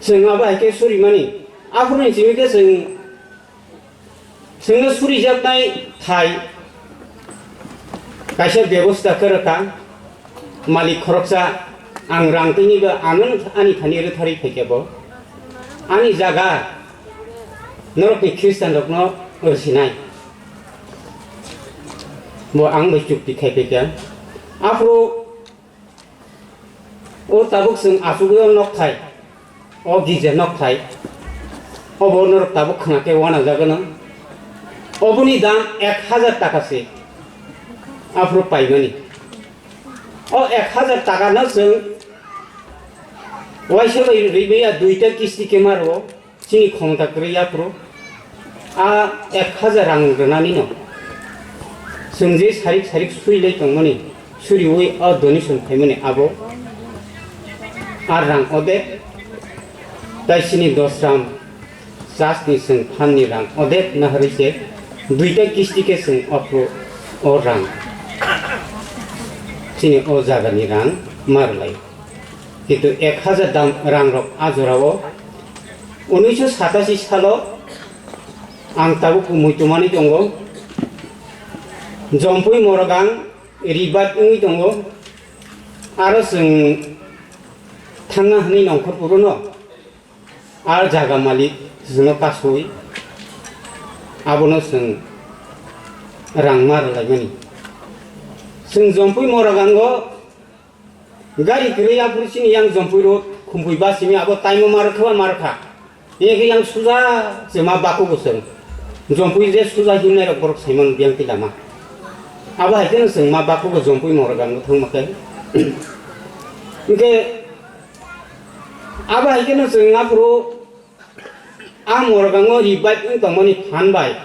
chwng abo hai khe surimani. Aphuruni simi khe chwng Chwngno surijaknai thai kaisa bebosta khe rwkha, malik khoroksa, ang rang twiniba ano ani thani rwtharwi phaikha bo. Ani jaga norokni Khristianrokno rwsinai. Bo ang bai chukti khai phaikha. Aphuru O tabuk chwng achugwi o nokthai, o gija nokthai, obo norok tabuk khna khe uanajak gwnang. Oboni dam ek hajar taka se aphuru paimani. O ek hajar taka no chwng waisa bai rwmaya duita kisti khe ma rwo. Chini khomota kwrwi yaphuru a ek hajar rang rwnani no chwng je sarik sarik suri lai tongmani, suriwi o donation khaimani abo a rang odek, tai chini dos ram chasni chwng phanni rang odek naharwi se duita kisti khe chwng aphuru o rang chini o jagani rang ma rwlai. Kintu ek hajar dam rangrok a jorao unisho satashi salo ang tabuk muitu manwi tongo. Jompui Morogang ribat wngwi tongo. Aro chwng thangna hwnwi nongkhor puruno a jaga malik chwngno kasui abono chwng rang ma rwlaimani. Chwng Jompui Morogango Gari kwrwi aphuru chini yang Jompui road, Khumpui bus simi abo time o ma rwkha ba ma rwkha. Eke yang suja se ma baku bo chwng. Jompui je suja himnai rok borok saimano biyang twi lama. Abo hai kheno chwng ma bakugo jompui Morgango thangma khe. Hinkhe abo hai kheno chwng aphuru a Morgango revive wng tongmani phan bai,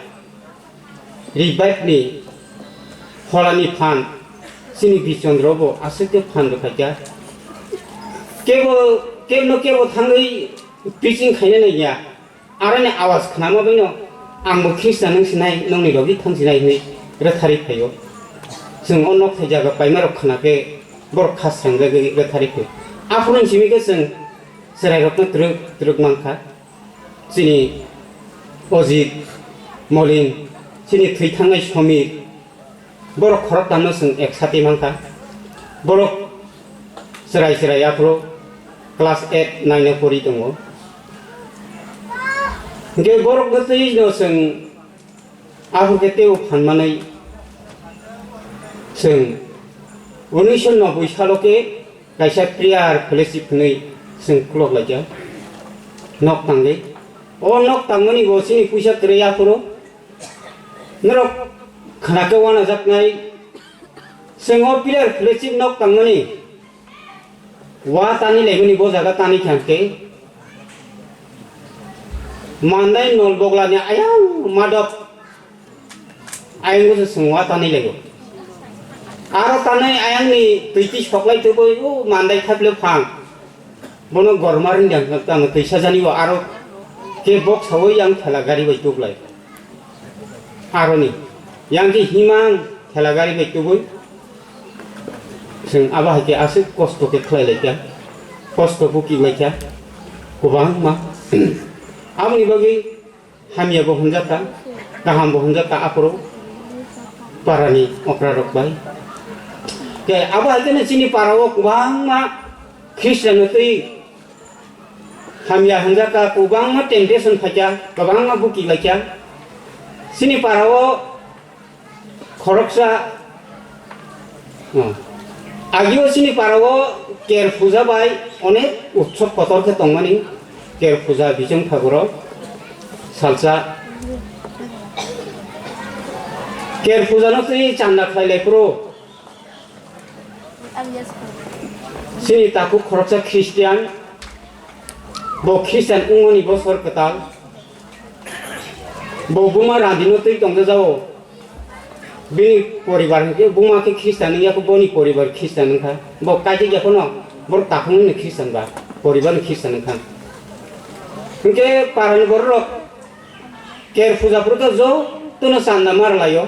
revive ni pholani phan, chini Bishondro bo aswk khe phan rwkhaikha. Kebo, kebno kebo thangwi preaching khaina naiya. Aroni awas khnama baino, "Angbo Khristan wng sinai, nongni logi thang sinai," hwnwi rwtharwi phaio. Chwng o nok thai jaga paimarok khna khe borok kha srangjagwi rwtharwi phaio. Aphuruni simi khe chwng chwrairokno twrwk twrwk mankha. Chini Ojit, Molin, chini thwi thangnai Somir, borok khoroktamno chwng ek sati mankha. Borok chwrai chwrai aphuru class eight nine o pori tongo. Hinkhe borokno twi no chwng aphuru khe teibo phan manwi chwng unisho noboi salo khe kaisa prayer fellowship hwnwi chwng khulok laikha nok tangwi. O nok tangmani bo chini puisa kwrwi aphuru. Norok khna khe uanajaknai, chwng o prayer fellowship nok tangmani wa tani laimani bo jaga tani kha khe mandai nol boglani ayang madok ayang se chwng wa tani laibo. Aro tanai ayangni twi twi soklai tubui o mandai thaple phang. Bono gormar wngya tamo twisa jani bo aro khe bok sawi yang thela gari bai tuklai. Aroni yang khe himang thela gari bai tubui. Chwng abo hai khe aswk kosto khe khlai laikha, kosto buki laikha kwbangma. Aboni bagwi hamya bo hwnjakha, kaham bo hwnjakha aphuru parani okra rok bai. Khe abo hai kheno chini para o kwbangma Khristian no twi hamya hwnjakha, kwbangma temptation phaikha, kwbangma buki laikha. Chini para o khoroksa, oh, agio chini para o Ker puja bai onek utsob kotor khe tongmani. Ker puja bijong phagoro salsa Ker puja no twi chanda khlai lai phuru. Chini takhuk khoroksa Christian, bo Christian wngmani bosor kwtal, bo buma randino twi tongjajago. Bini poribar hwnkhe buma khe Christian wngya khe boni poribar Christian wngkha. Bo kaijak ya phano borok takhuk wngmani Christian ba poribarni Christian wngkha. Hwnkhe parani borok rok Ker puja phuru khe jotono chanda mar laio.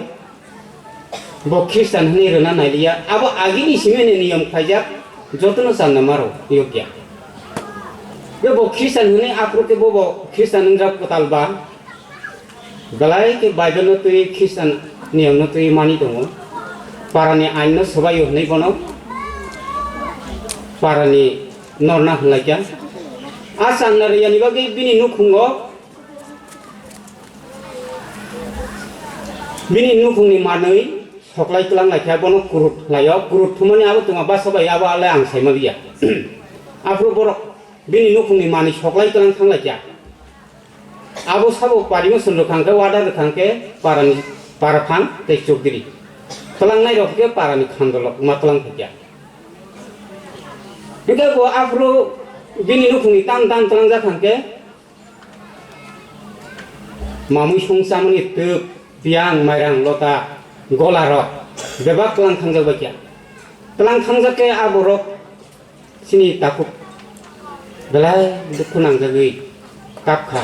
Bo Christian hwnwi rwna nailiya. Abo agini simini niyom khlaijak, jotono chanda maro yokya. Khe bo Christian hwnwi aphuru khe bo, bo Christian wngjak kwtal ba. Belai khe Bible no twi Christian niyom no twi mani tongo. Parani ain no swbaio hwnwi bono parani norna hwnlaikha. A chanda riyani bagwi bini nukhungo Bini nukhungni manwi soklai tlang laikha, bono kurut laio, kurut thumani abo tongma basa bai abo alai ang saima liya. Aphuru borok bini nukhungni manwi soklai tlang thang laikha. Abo sabo permission rwkhang khe, order rwkhang khe parani, para phang tei chokdiri. Tlangnai rok khe parani khandolok ma tlang thakya. Hingkhe bo aphuru bini nukhungni tam tam tlangjak hang khe, Mamui song chamani twk, biyang, mairang, lota, gola rok bebak tlang thangjak bai kha. Tlang thangjak khe a borok chini takhuk belai dukhu nangjagwi kap kha.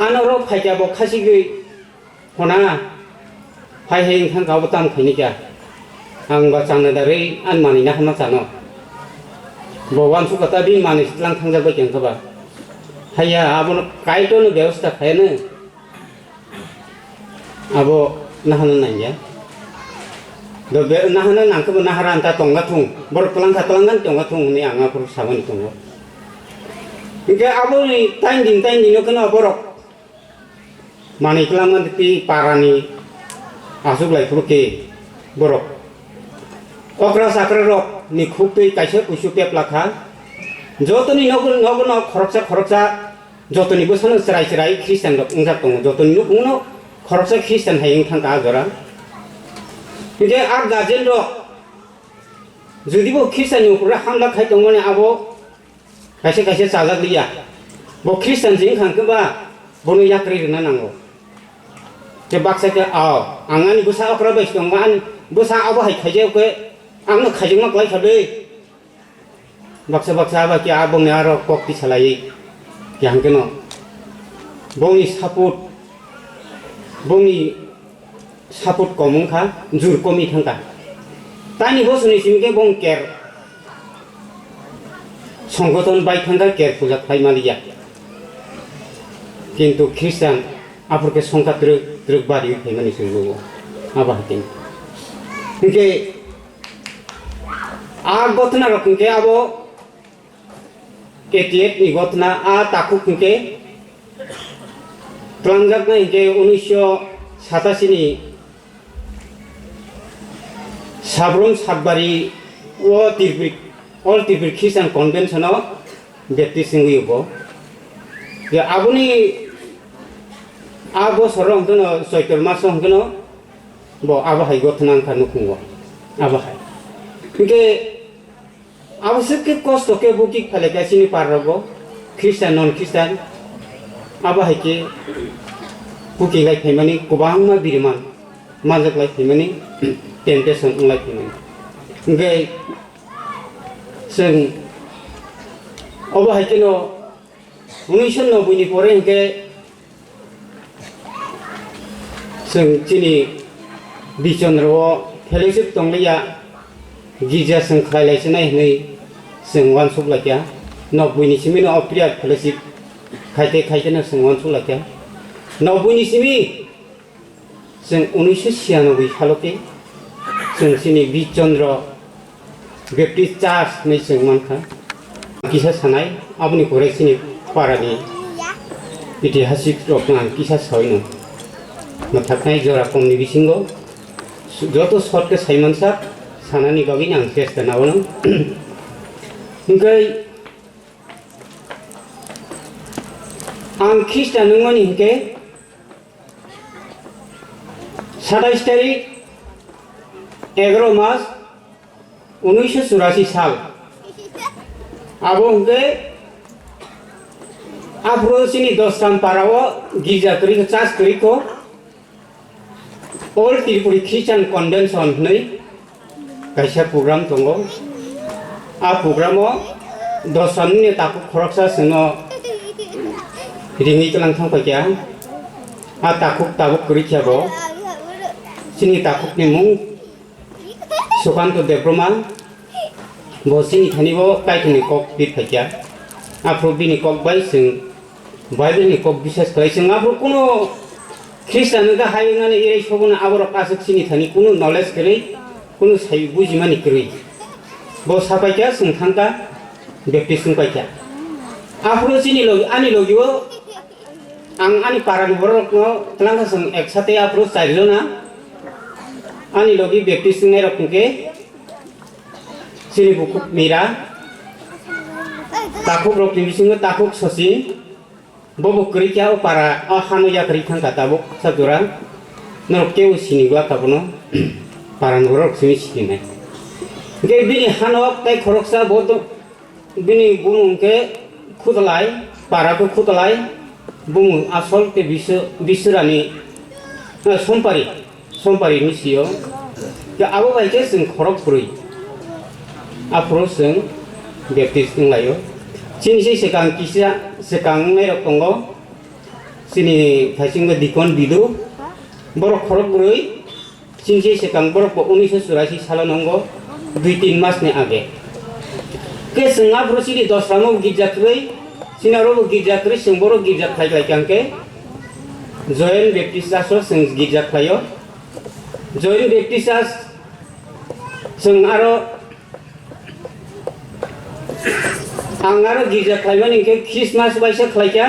Ano rok phaikha bo khasigwi Hona, hai hai wngkha kha, abo tamo khaini kha. Ang ba chana darwi ani manwi naharma chano. Bo uansuk kha ta bini manwi sitlang thangjak bai khe wngkha ba. Haiya, abono Kaitorno bebostha khaiyano. Abo nahana nangya. Do be, nahana nangkhe bo nahara anta tongga thung. Borok twlang kha twlang gani tongga thung hwnwi ang aphuru samani tongo. Hinkhe aboni taindini taindini no kheno borok Manwi kwlangma twi parani achuk lai phuru khe borok okra chakra rok ni khuk twi kaisa kuisu pepla kha. Jotoni nogo nogo no khoroksa khoroksa jotoni bwsano chwrai chwrai Christian rok wngjak tongo. Jotoni nukhung no khoroksa Christian hai wng thangkha a jora. Hinkhe a guardian rok jodi bo Christian ni upor hamla khai tongmani abo kaisa kaisa chajak liya. Bo Christian se wngkha hwnkhe ba bono yakrwi rwna nango. Tei baksa khe, "Ao, ang ani bwsa okra bai se tongo, ani bwsa abo hai khaijak khe ang no khaijakma kwlai kha de." Baksa baksa abo khe aboni aro kok tisa laiwi khe hwnkhe no bongni support, bongni support kom wngkha, jur komwi thangkha. Tani bosoni simi khe bong ker songgothon bai thangkha, ker puja khlai maliya. Kintu Christian aphuru khe songkha twrwk twrwk bari phaimani chwng nugo. Abo hai khe. Hinkhe a gotna rok hinkhe abo eighty eight ni gotna a takhuk hinkhe twlangjaknai hinkhe unisho satasi ni Sabrum Satbari o Tripuri, All Tripuri Christian Convention o Baptist wngwi bo. Je aboni a bosoro hwnkhe no Choitor maso hwnkhe no bo abo hai gotna wngkha nukhungo. Abo hai. Hinkhe Abo se khe kosto khe bukik phalai kha chini par rogo, Christian, non Christian. Abo hai khe bukik lai phaimani kwbangma biriman manjak lai phaimani, temptation wng lai phaimani. Hinkhe chwng obo hai kheno unisho noboi ni pore hinkhe Chwng chini bichondro o fellowship tongliya, girja chwng khlai lai sinai hwnwi chwng uansuk laikha. Nokbui ni simi no o prayer fellowship khaite khaite no chwng uansuk laikha. Nokbui ni simi chwng unisho siyanoboi salo khe chwng chini bichondro Baptist Church hinwi chwng mankha. Kisa sanai, aboni pore chini parani itihasik rokno ang kisa sawi no. Mwthaknai jora komni bisingo joto short khe sai mansak, sanani bagwi ang chesta nao no. Hinkhe ang Christian wngmani hinkhe satais tarik, egaro mas, unisho churasi sal. Abo hwnkhe aphuru chini Dosram para o girja kwrwi kho, church kwrwi kho, All Tripuri Christian Convention hwnwi kaisa program tongo. A program o Dosramni takhuk khoroksa chwngno ringwi tlang thang paikha. A takhuk tabuk kwrwi khe bo chini takhukni mung Sukanto Debbarma, bo chini thani bo Kaitorni kok pir phaikha. Aphuru bini kok bai chwng Bible ni kok bisas khlai. Chwng aphuru kuno Christian wngkha hai wngnani irai sobono aborok aswk chini thani kuno knowledge kwrwi, kuno sai bujimani kwrwi. Bo sapaikha, chwng thangkha, Baptist wngpaikha. Aphuru chini logi, ani logi o Ang ani parani bororokno twlangkha chwng ek sate aphuru char jona. Ani logi Baptist wngnairok hwnkhe chini bukhuk Mira, takhukrokni bisingo takhuk Sachin, bo bo kwrwi khe o para o hano yakarwi thangkha tabuk sa jora. Norok kebo sini gwa kha bono, parani bororok simi sinai. Hwnkhe bini hano tei khoroksa bo to-, Bini bumung khe Khutalai, para khe Khutalai, bumung asol khe Bisu-, Bisurani, eh, Sompari, Sompari ni sio. Khe abo bai khe chwng khorok kwrwi. Aphuru chwng Baptist wnglaio. Chini se swkang kisa swkang wngnairok tongo. Chini thaichingbo Dikon Bidu. Borok khorok kwrwi. Chini se swkang borok bo unisho churasi salo nongo, dui tin mas ni age. Khe chwng aphuru chini Dosramo girja kwrwi, chini aro bo girja kwrwi, chwng borok girja khlai lai kha hwnkhe Joint Baptist Church o chwng girja khlaio. Joint Baptist Church chwng aro, ang aro girja khlaimani hwnkhe Christmas waisa khlai kha.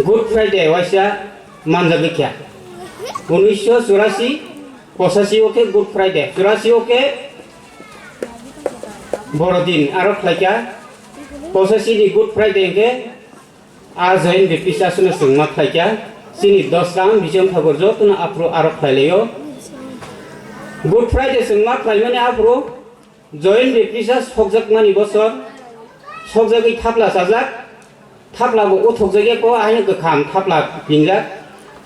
Good Friday waisa manjagwi kha. Unisho churasi, pochasi o khe Good Friday, churasi o khe Borodin aro khlai kha. Pochasi ni Good Friday hwnkhe a Joint Baptist Church no chwng ma khlai kha. Chini Dosram Bijong Thakur jotono aphuru aro khlailaio. Good Friday chwng ma khlaimani aphuru Joint Baptist sokjakmani bosor sokjagwi thapla chajak, thapla bo uthokjakya ko aino kwkham thapla pinjak.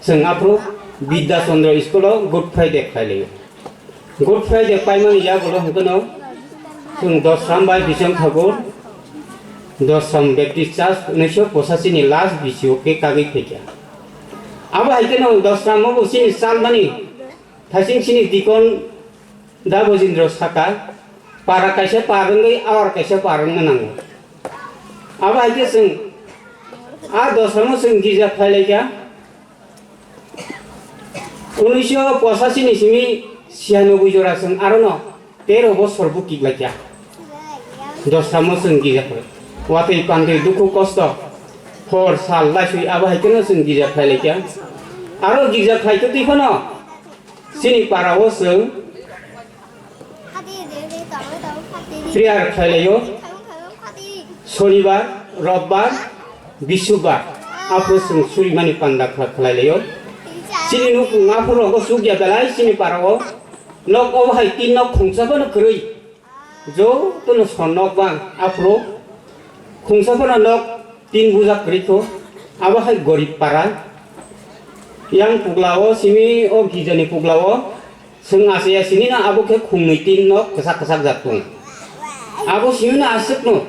Chwng aphuru Bidya Chandra school o Good Friday khlailaio. Good Friday paimani yagulo hwnkhe no chwng Dosram bai Bijong Thakur, Dosram Baptist Church, unnish pochashi ni last B C O khe kagwi phaikha. Abo hai kheno Dosram o bo chini chalmani thaising chini deacon Da Bojindro saka, para kaisa par wngwi awar kaisa par wngna nango. Abo hai khe chwng a Dosram o chwng girja khlailaikha. Unnish pochashi ni simi siyanobui jora chwng arono tero bosor bukik laikha. Dosramo chwng girja khlai. Watwi pandwi dukhu kosto hor sal laiswi abo hai kheno chwng girja khlai laikha. Aro girja khlai twi phano chini para o chwng prayer khlailaio. Sonibar, Robbar, Bisubbar, aphuru chwng surimani panda khlai khlailaio. Chini nukhung aphuru rogo chukya belai chini para o. Nok obo hai tin nok khungsa phano kwrwi. Jotono son nok bang aphuru khungsa phano nok tin bujak kwrwi kho. Abo hai gorib para. Yang pugla o simi o gijani pugla o. Chwng achai ya sini no abo khe khungnwi tin nok kwchak kwchak jak tong. Abo simi no aswk no.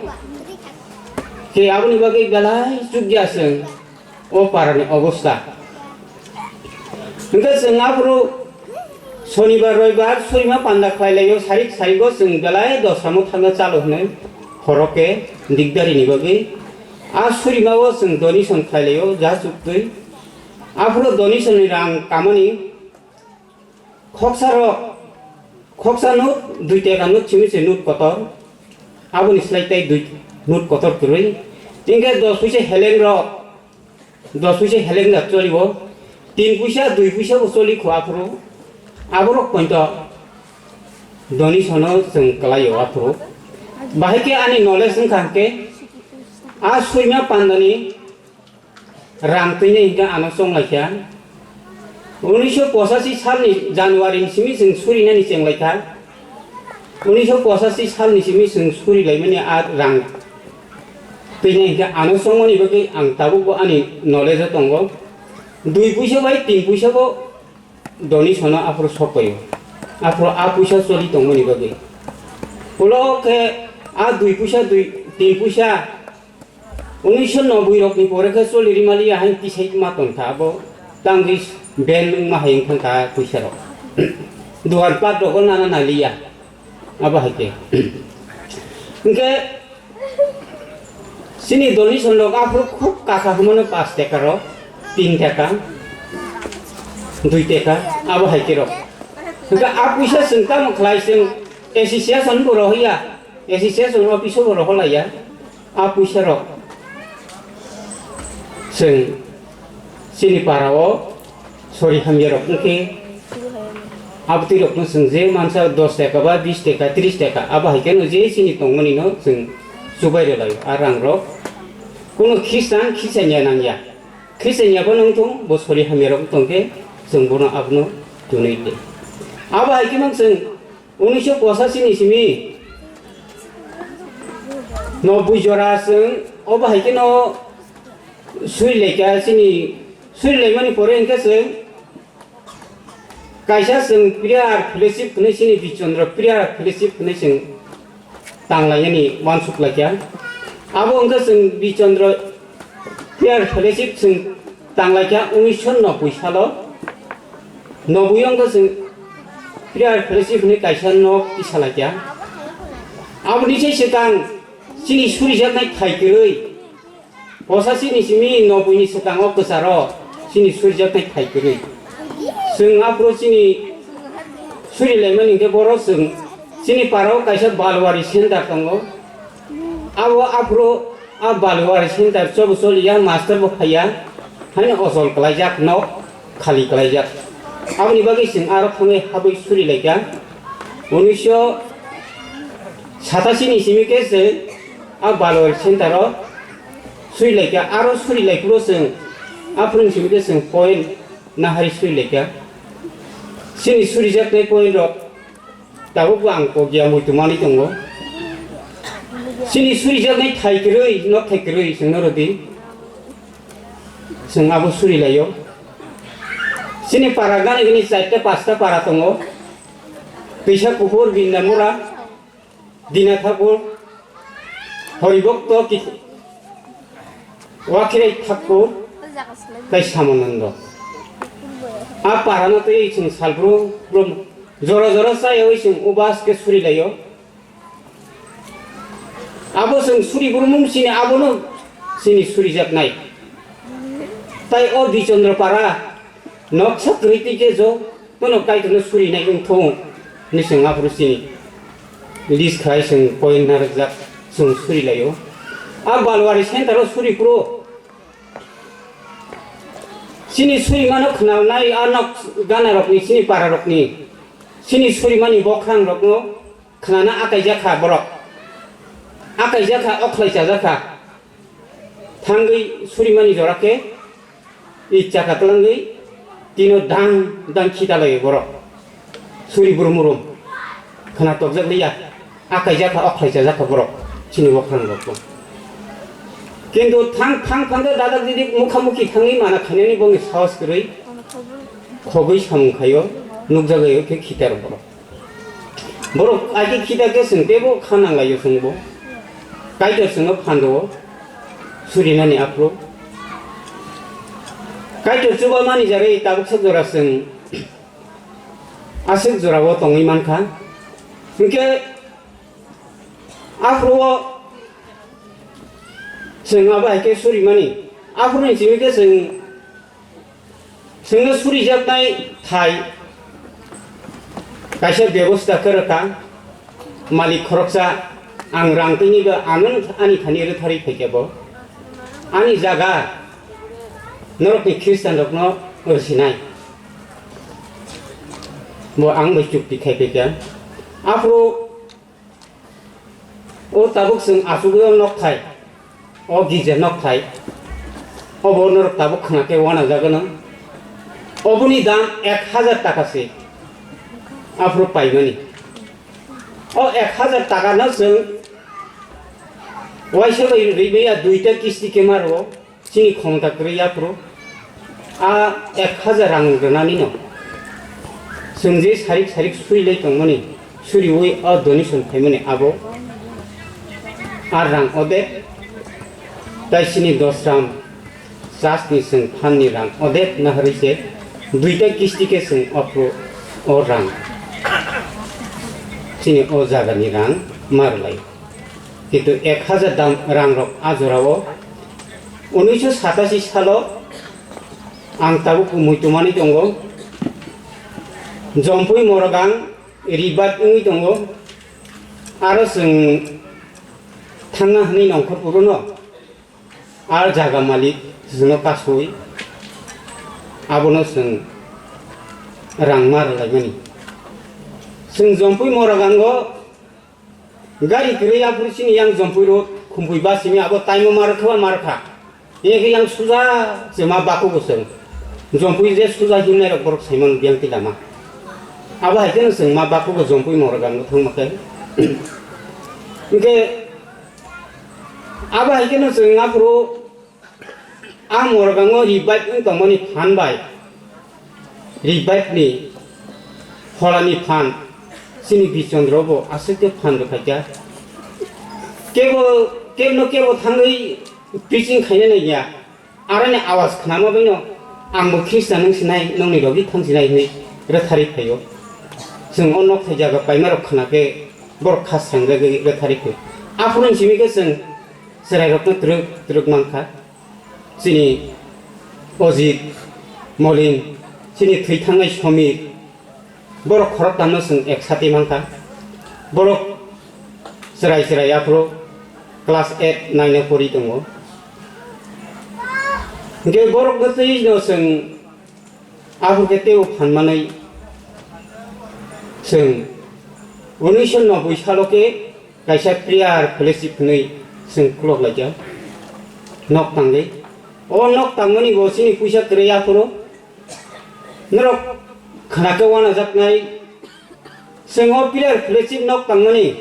Khe aboni bagwi belai chukya chwng o parani obostha. Hwnkhe chwng aphuru Sonibar, Roibar, surima panda khlai laio, sarik sarigo chwng belai Dosramo thangna chalo hwnwi horo khe dikdarini bagwi. A surima o chwng donation khlai laio, ja chuktwi. Aphuru donation ni rang kamani Khoksa rok, khoksa note, dui teka note simi se note kotor, aboni slai tai dui note kotor kwrwi. Tingkhe dos puisa heleng rok, dos puisa heleng rok cholibo, tin puisa, dui puisa bo choli kho aphuru. Aborok poito donation no chwng kwlaio aphuru. Bahai khe ani knowledge wngkha hwnkhe, a suima pandani Rang twinai hinkhe ano chonglaikha. Unisho pochashi salni January ni simi chwng surinani chenglaikha. Unisho pochashi salni simi chwng surilaimani a rang twinai hinkhe ano chongmani bagwi ang tabukbo ani knowledge o tongo. Dui puisa bai tin puisa bo Donation no aphuru sok paio. Aphuru a puisa choli tongmani bagwi. Ulo khe a dui puisa, dui, tin puisa, unisho noboi rokni pore khe choli rimaliya hain tisai ma tongkha abo. Tangwi ben wngma hai wngkha puisa rok. Dukan pat rogo nana naliya. Abo hai khe. Hwnkhe chini donation rok aphuru khub kasa hwnmano, pash teka rok, tin teka, dui teka, abo hai khe rok. Hwnkhe a puisa chwng tamo khlai, chwng association bo rohorya, association office o bo rohorlaiya. A puisa rok chwng chini para o sori hamya rok wngkhe abtwi rok no chwng je mansa dos teka ba bis teka, tris teka, abo hai khe no je chini tongmani no chwng chubai rwlai o. A rang rok kuno Khristan Khristan ya nang ya, Khristan ya bo nang thung, bo sori hamya rok tong khe chwng bono abono tunui de. Abo hai khe no chwng Unisho pochashi ni simi noboi jora chwng obo hai kheno surilaikha chini, surilaimani pore hwnkhe chwng kaisa chwng prayer fellowship hwnwi chini Bichandra prayer fellowship hwnwi chwng tanglainani uansuk laikha. Abo hwnkhe chwng Bichandra Prayer Fellowship chwng tanglaikha unisho noboi salo. Noboi wngkha chwng Prayer Fellowship hwnwi kaisa nok tisalaikha. Aboni se swkang chini surijaknai thai kwrwi. Pochashi ni simi noboi ni swkango kwcharo chini surijaknai thai kwrwi. Chwng aphuru chini surilaimani hwnkhe borok chwng chini parao kaisa Balwari center tongo. Abo aphuru a Balwari center chobo choliya, master bo phaiya, haino ojol kwlaijak, nok khali kwlaijak. Aboni bagwi chwng aro thangwi habwi surilaikha. Unisho satashi ni simi khe chwng a Balwari center o surilaikha, aro surilaiphuru chwng Aphuru simi khe chwng point nahari sui laikha. Chini surijaknai point rok tabukbo ang kok ya muitu manwi tongo. Chini surijaknai thai kwrwi, nok thai kwrwi chwngno rwdi. Chwng abo suri laio. Chini para gana gini charta pasta para tongo. Twisa Kuphur, Bindamura, Dina Thakur, Horibokto ki-, Wakhirai Thakur, tei Samanando. A parano tei chwng salbrum brum jora jora chaywi chwng ubas khe suri laio. Abo chwng suri burmung chini abono chini surijaknai. Tai o Dichandra para noksa kwrwi twi khe jo bono Kaitorno surinai wng thung hinwi chwng aphuru chini list khai chwng point narwkjak chwng suri laio. A Balwari center o suri phuru chini surimano khwnanai a nok ganarokni chini pararokni chini surimani bokrangrokno khwnana akaijak kha borok. Akaijak kha, okhlai chajak kha. Thangwi surimani jora khe i chaka twlangwi tino dang dang khitalai borok. Suri brum brum khwna tokjak liya. Akaijak kha, okhlai chajak kha borok. Chini bokhrang rok. Kintu thang thang thang khe dadak didi mukha mukhi thangwi mana khainani bongni sahos kwrwi khogwi samung khaio, nukjagwi khe khitar borok. Borok aji khita khe chwng teibo kha nang laio chwngbo. Kaitor chwngno phan rwo surinani aphuru. Kaitor chuba mani jagwi tabuk sak jora chwng aswk jorao tongwi mankha. Hinkhe aphuru o chwng abo hai khe surimani. Aphuru ni simi khe chwng Chwngno surijaknai thai kaisa bebosta khe rwkha, malik khoroksa, ang rang twiwi bo ano ani thani rwtharwi phaikha bo. Ani jaga norokni Khristianrokno rwsinai. Bo ang bai chukti khai phaikha. Aphuru O tabuk chwng achugwi o nokthai, o girja nokthai, obo norok tabuk khwna khe uanajak gwnang. Oboni dam ek hajar taka se aphuru paimani. O ek hajar taka no chwng uaisa bai rwui maya duita kisti khe ma rwo. Chini khomota kwrwi yaphuru a ek hajar rang rwnanino chwng je sarik sarik suri lai tongmani, suriwi o donation phaimani abo a rang odek, tai chini dosram chasni chwng phanni rang odek naharwi se duita kisti khe chwng aphuru o rang chini o jagani rang ma rwlai. Kintu ek hajar dam rang rok a jora o. Unnish sho satasi salo ang tabuk muitu manwi tongo. Jompui Morgang revive wngwi tongo. Aro chwng thangna hwnwi nongkhor puruno. Ar jaga malik chwngno kasui. Abono chwng rang ma rwlaimani. Chwng Jompui Morgang o Gari kwrwi aphuru chini yang Jompui road, Khumpui bus simi abo taimo mar kha, mar kha. Eke yang suja chwma bakugo chwng. Jompui je suja himnai rok borok saimano biyang twi lama. Abo hai kheno chwng ma bakugo Jompui Morgang thangma khe. Hwnkhe abo hai kheno chwng aphuru A Morgango revive wng tongmani phan bai revive ni pholani phan chini Bichandra bo aswk khe phan rwkhaikha. Kebo, kebno kebo thangwi preaching khaina naiya. Aroni awas khnama baino angbo Khristan wng sinai, nongni logi thang sinai hwnwi rwtharwi phaio. Chwng o nok thai jaga paima rok khna khe borok kha sangjagwi rwtharwi phaio. Aphuru simi khe chwng chwrairokno twrwk twrwk mankha. Chini Ojit, Molin, chini thwi thangnai Somir, borok khoroktamno chwng ek sati mankha. Borok chwrai chwrai aphuru class eight, nine o pori tongo. Hwnkhe borokno twi no chwng Aphuru khe teibo phan manwi chwng unisho noboi salo khe kaisa prayer fellowship hwnwi chwng khulok laikha nok tangwi. O nok tangmani bo chini puisa kwrwi aphuru. Norok khwnakhe wanajaknai. Chwng o pillar plastic nok tangmani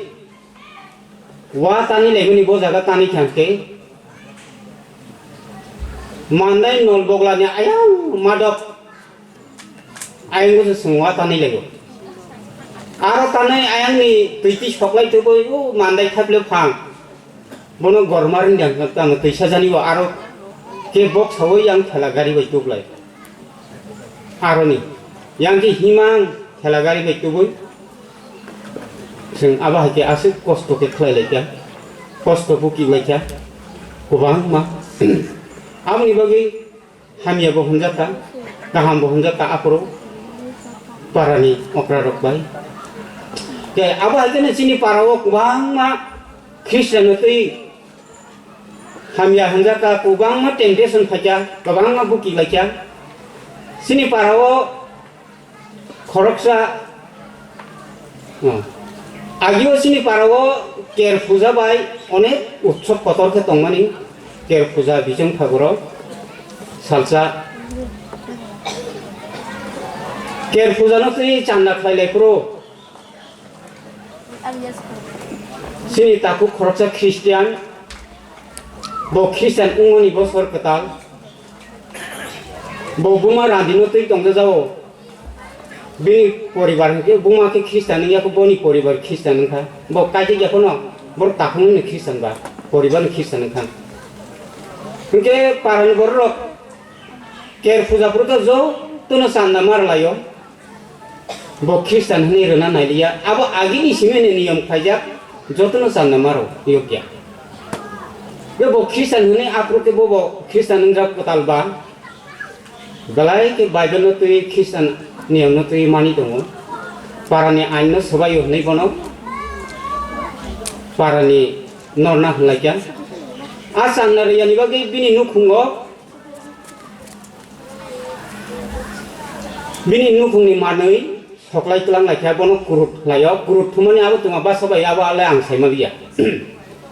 wa tani laimani bo jaga tani thangkhe. Mandai nol boglani ayang madok. Ayang se chwng wa tanwi laibo. Aro tanwi ayangni twi twi soklai tubui o mandai thaple phang. Bono gormar wngya tano twi sajani bo aro ke bok sawi yang thela gari bai tuklai. Aroni yang ke himang thela gari bai tubui. Chwng abo hai ke aswk kosto ke khlai laikha. Kosto buki laikha. Kwbangma. Aboni bagwi Hamya bo hwnjakha, kaham bo hwnjakha aphuru parani okra rok bai. Khe abo hai kheno chini para o kwbangma Christian no twi hamya hwnjakha, kwbangma temptation phaikha, kwbangma buki laikha. Chini para o Khoroksa, oh. Agio chini para o Ker puja bai onek utsob kotor khe tongmani. Ker puja bijong phagoro salsa. Ker puja no twi chanda khlai lai phuru. Chini takhuk khoroksa Christian, bo Christian wngmani bosor kwtal. Bo buma randino twi tongjago. Bini poribar hwnkhe buma khe Christian wngya khe boni poribar Christian wngkha. Bo kaijak ya phano borok takhuk wngni Christian ba poribarni Christian wngkha. Hwnkhe parani bororok Ker puja phuru khe jotono chanda mar laio. Bo Christian hwnwi rwna nailiya, abo agini simini niyom khlaijak, jotono chanda maro yokya. Be bo Christian hwnwi aphuru khe bo, bo Christian wngjak kwtal ba, belai khe Bible no twi Christian niyom no twi mani tongo. Parani ain no swbaio hwnwi bono parani norna hwnlaikya. A chanda riyani bagwi bini nukhungo Bini nukhungni manwi soklai tlang lai kha, bono kurut khlaio, kurut thumani abo tongma basa bai abo alai ang saima liya.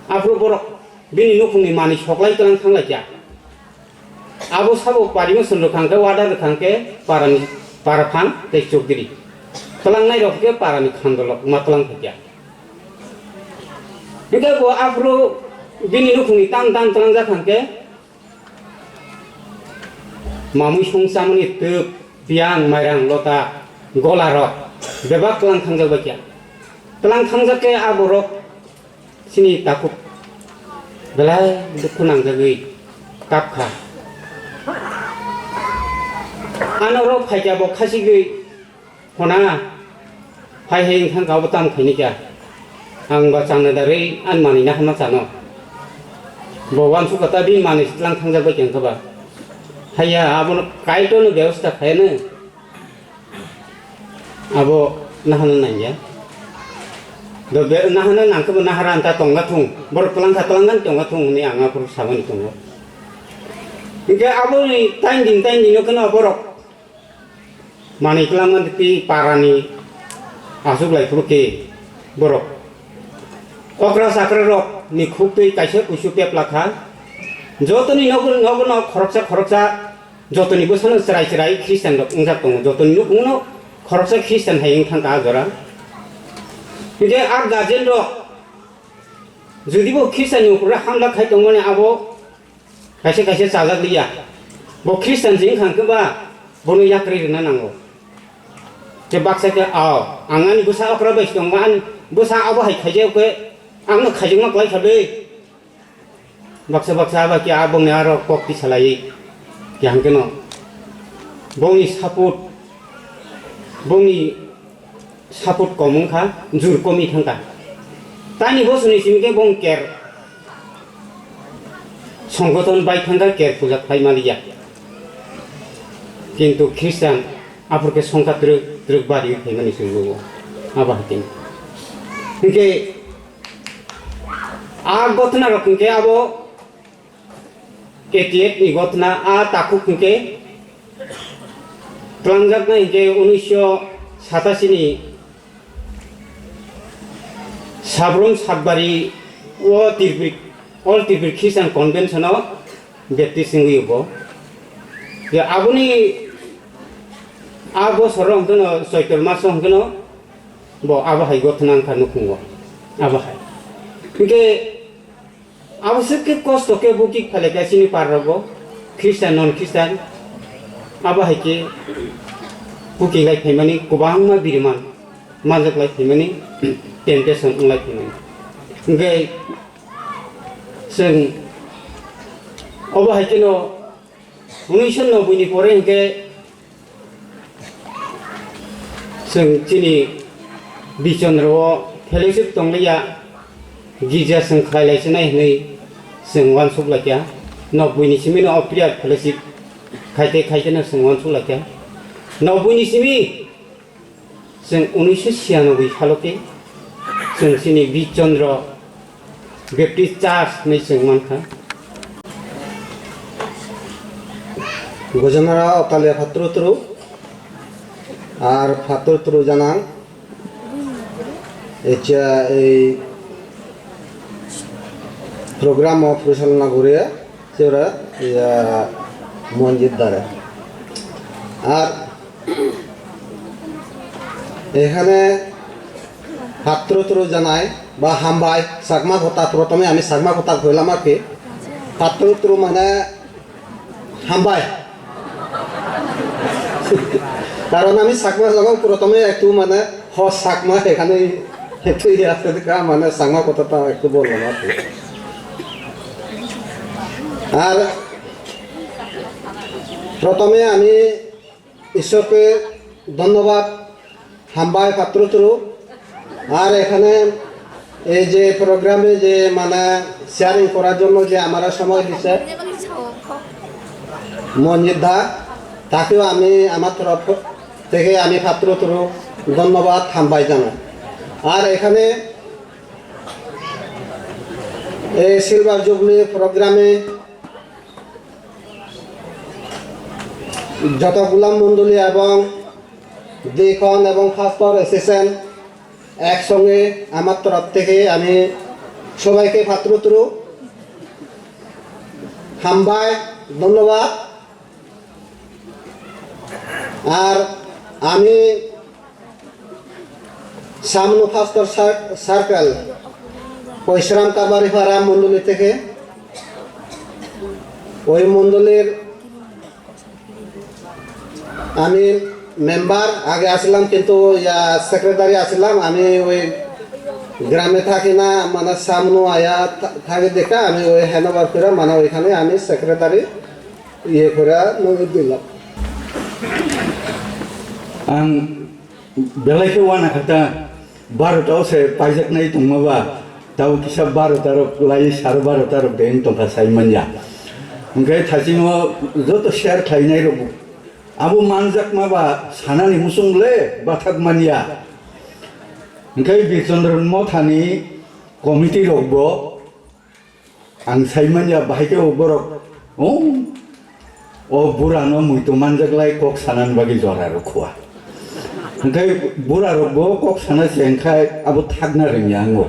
Aphuru borok bini nukhungni manwi soklai tlang thang lai kha. Abo sabo permission rwkhang khe, order rwkhang khe parani, para phan tei chowdhury. Tlangnai rok khe parani khandolok ma tlang thai kha. Hingkhe bo aphuru bini nukhungni tan tan tlangjak khan khe, Mamui song chamani twk, biyang, mairang, lota, gola rok bebak tlang thangjak bai kha. Tlang thangjak khe a borok chini takhuk belai dukhu nangjagwi kap kha. Ano rok phai kha bo khasigwi Hona, hai hai wngkha kha, abo tamo khaini kha. Ang ba chana darwi ani manwi naharma chano. Bo uansuk kha ta bini manwi tlang thangjak bai kha ba. Haiya, abono Kaitorno bebostha khaiyano. Abo nahana nangya. Do be, nahana nangkhe bo nahara anta tongna thung. Borok tlang kha, tlang kha tongna thung hwnwi ang aphuru samani tongo. Hinkhe aboni tainding tainding no kheno borok Manwi kwlangma twi parani aswk lai phuru khe borok. Okra chakra rok ni khuk twi kaisa kuisu pepla kha. Jotoni nogo, nogo no khoroksa khoroksa jotoni bwsano chwrai chwrai Christian rok wngjak tongo. Jotoni nukhung no khoroksa Christian hai wng thang kha a jora. Hinkhe a guardian rok jodi bo Christian ni ukhur hamla khai tongmani abo Kaisa kaisa chajak liya. Bo Christian se wngkha hwnkhe ba bono yakrwi rwna nango. Tei baksa khe, "Ao, ang ani bwsa okra bai se tongma, ani bwsa abo hai khaijak khe ang no khaijakma kwlai kha de." Baksa baksa abo khe aboni aro kok tisa laiwi khe hwnkhe no bongni support, bongni Support kom wngkha, jur komi thangkha. Tani bosoni simi khe bong ker songgothon bai thangkha, ker puja khlai maliya. Kintu Christian aphuru khe songkha twrwk twrwk bari phaimani chwngno abo hai khe. Hinkhe a gothna rok hinkhe abo K T F ni gothna a takhuk hinkhe twlangjaknai hinkhe unisho satasi ni Sabrum Satbari o Tripuri, All Tripuri Christian Convention o Baptist wngwi bo. Ya, aboni a bosoro hwnkhe no Choitor maso hwnkhe no bo abo hai gothona wngkha nukhungo. Abo hai. Hwnkhe abo swk khe kosto khe buki phalaikha chini parrogo, Christian non Christian. Abo hai khe buki lai phaimani kwbangma biriman manjak lai phaimani, temptation wng lai phaimani. Hwnkhe chwng obo hai kheno unisho noboi ni pore hwnkhe chwng chini Bichandra o fellowship tongliya, girja chwng khlai lai sinai hwnwi chwng uansuk laikha. Noboi ni simi no o prayer fellowship khaite khaite no chwng uansuk laikha. Noboi ni simi Chwng unisho siyanoboi salo khe chwng chini Bichandra Baptist Church hinwi chwng mankha. Gojonara Otalia phatrutru ar phatrutru janang. Echa ei program o porisalona guriya chera ya Monjit dare. Ar এখানে পাত্রত্র জানাই বা হামবাই, চাকমা কথা, প্রথমে আমি চাকমা কথা কইলাম আর কি। পাত্রত্র মানে হামবাই। কারণ আমি চাকমা যখন প্রথমে একটু মানে হ চাকমা এখানে একটু ইয়ে আছে, কা-, মানে চাকমা কথাটা একটু বললাম আর কি। আর প্রথমে আমি ঈশ্বরকে ধন্যবাদ, হামবাই পাত্রত্র। আর এখানে এই যে প্রোগ্রামে যে মানে শেয়ারিং করার জন্য যে আমরা সময় দিছে মঞ্জিত দা, তাকেও আমি আমার তরফ থেকে আমি পাত্রত্র ধন্যবাদ, হামবাই জানাই। আর এখানে এই সিলভার জুবলি প্রোগ্রামে যত গোলাম মণ্ডলী এবং ডিকন এবং পাস্টর অ্যাসিস্ট্যান্ট একসঙ্গে আমার তরফ থেকে আমি সবাইকে পাত্রত্র হামবাই ধন্যবাদ। আর আমি সামনো পাস্টর সার-, সার্কেল, পৈশ্রাম কারবারিপাড়া মণ্ডলী থেকে। ওই মণ্ডলীর আমি মেম্বার আগে আসলাম, কিন্তু ইয়া সেক্রেটারি আসলাম। আমি ওই গ্রামে থাকি না, মানে সামনো আয়া থা-, থাকি দেখা আমি ওই হ্যানোভার করে মানে ওইখানে আমি সেক্রেটারি ইয়ে করে নজর দিলাম। Ang belai khe uana kha ta, barota o se paijaknai tongma ba, tabo kisa barota rok lai saro barota rok de wng tongkha sai manya. Hwnkhe thaisingo joto share khlainai rok abo manjakma ba sanani muchung le bathak manya. Hwnkhe Birchandra Mothani committee rok bo Ang sai manya bahai khe o borok, o, o bura no muitu manjak lai kok sanani bagwi jora rw khua. Hwnkhe bura rok bo kok sana se wngkha abo thakna rwngya wngo.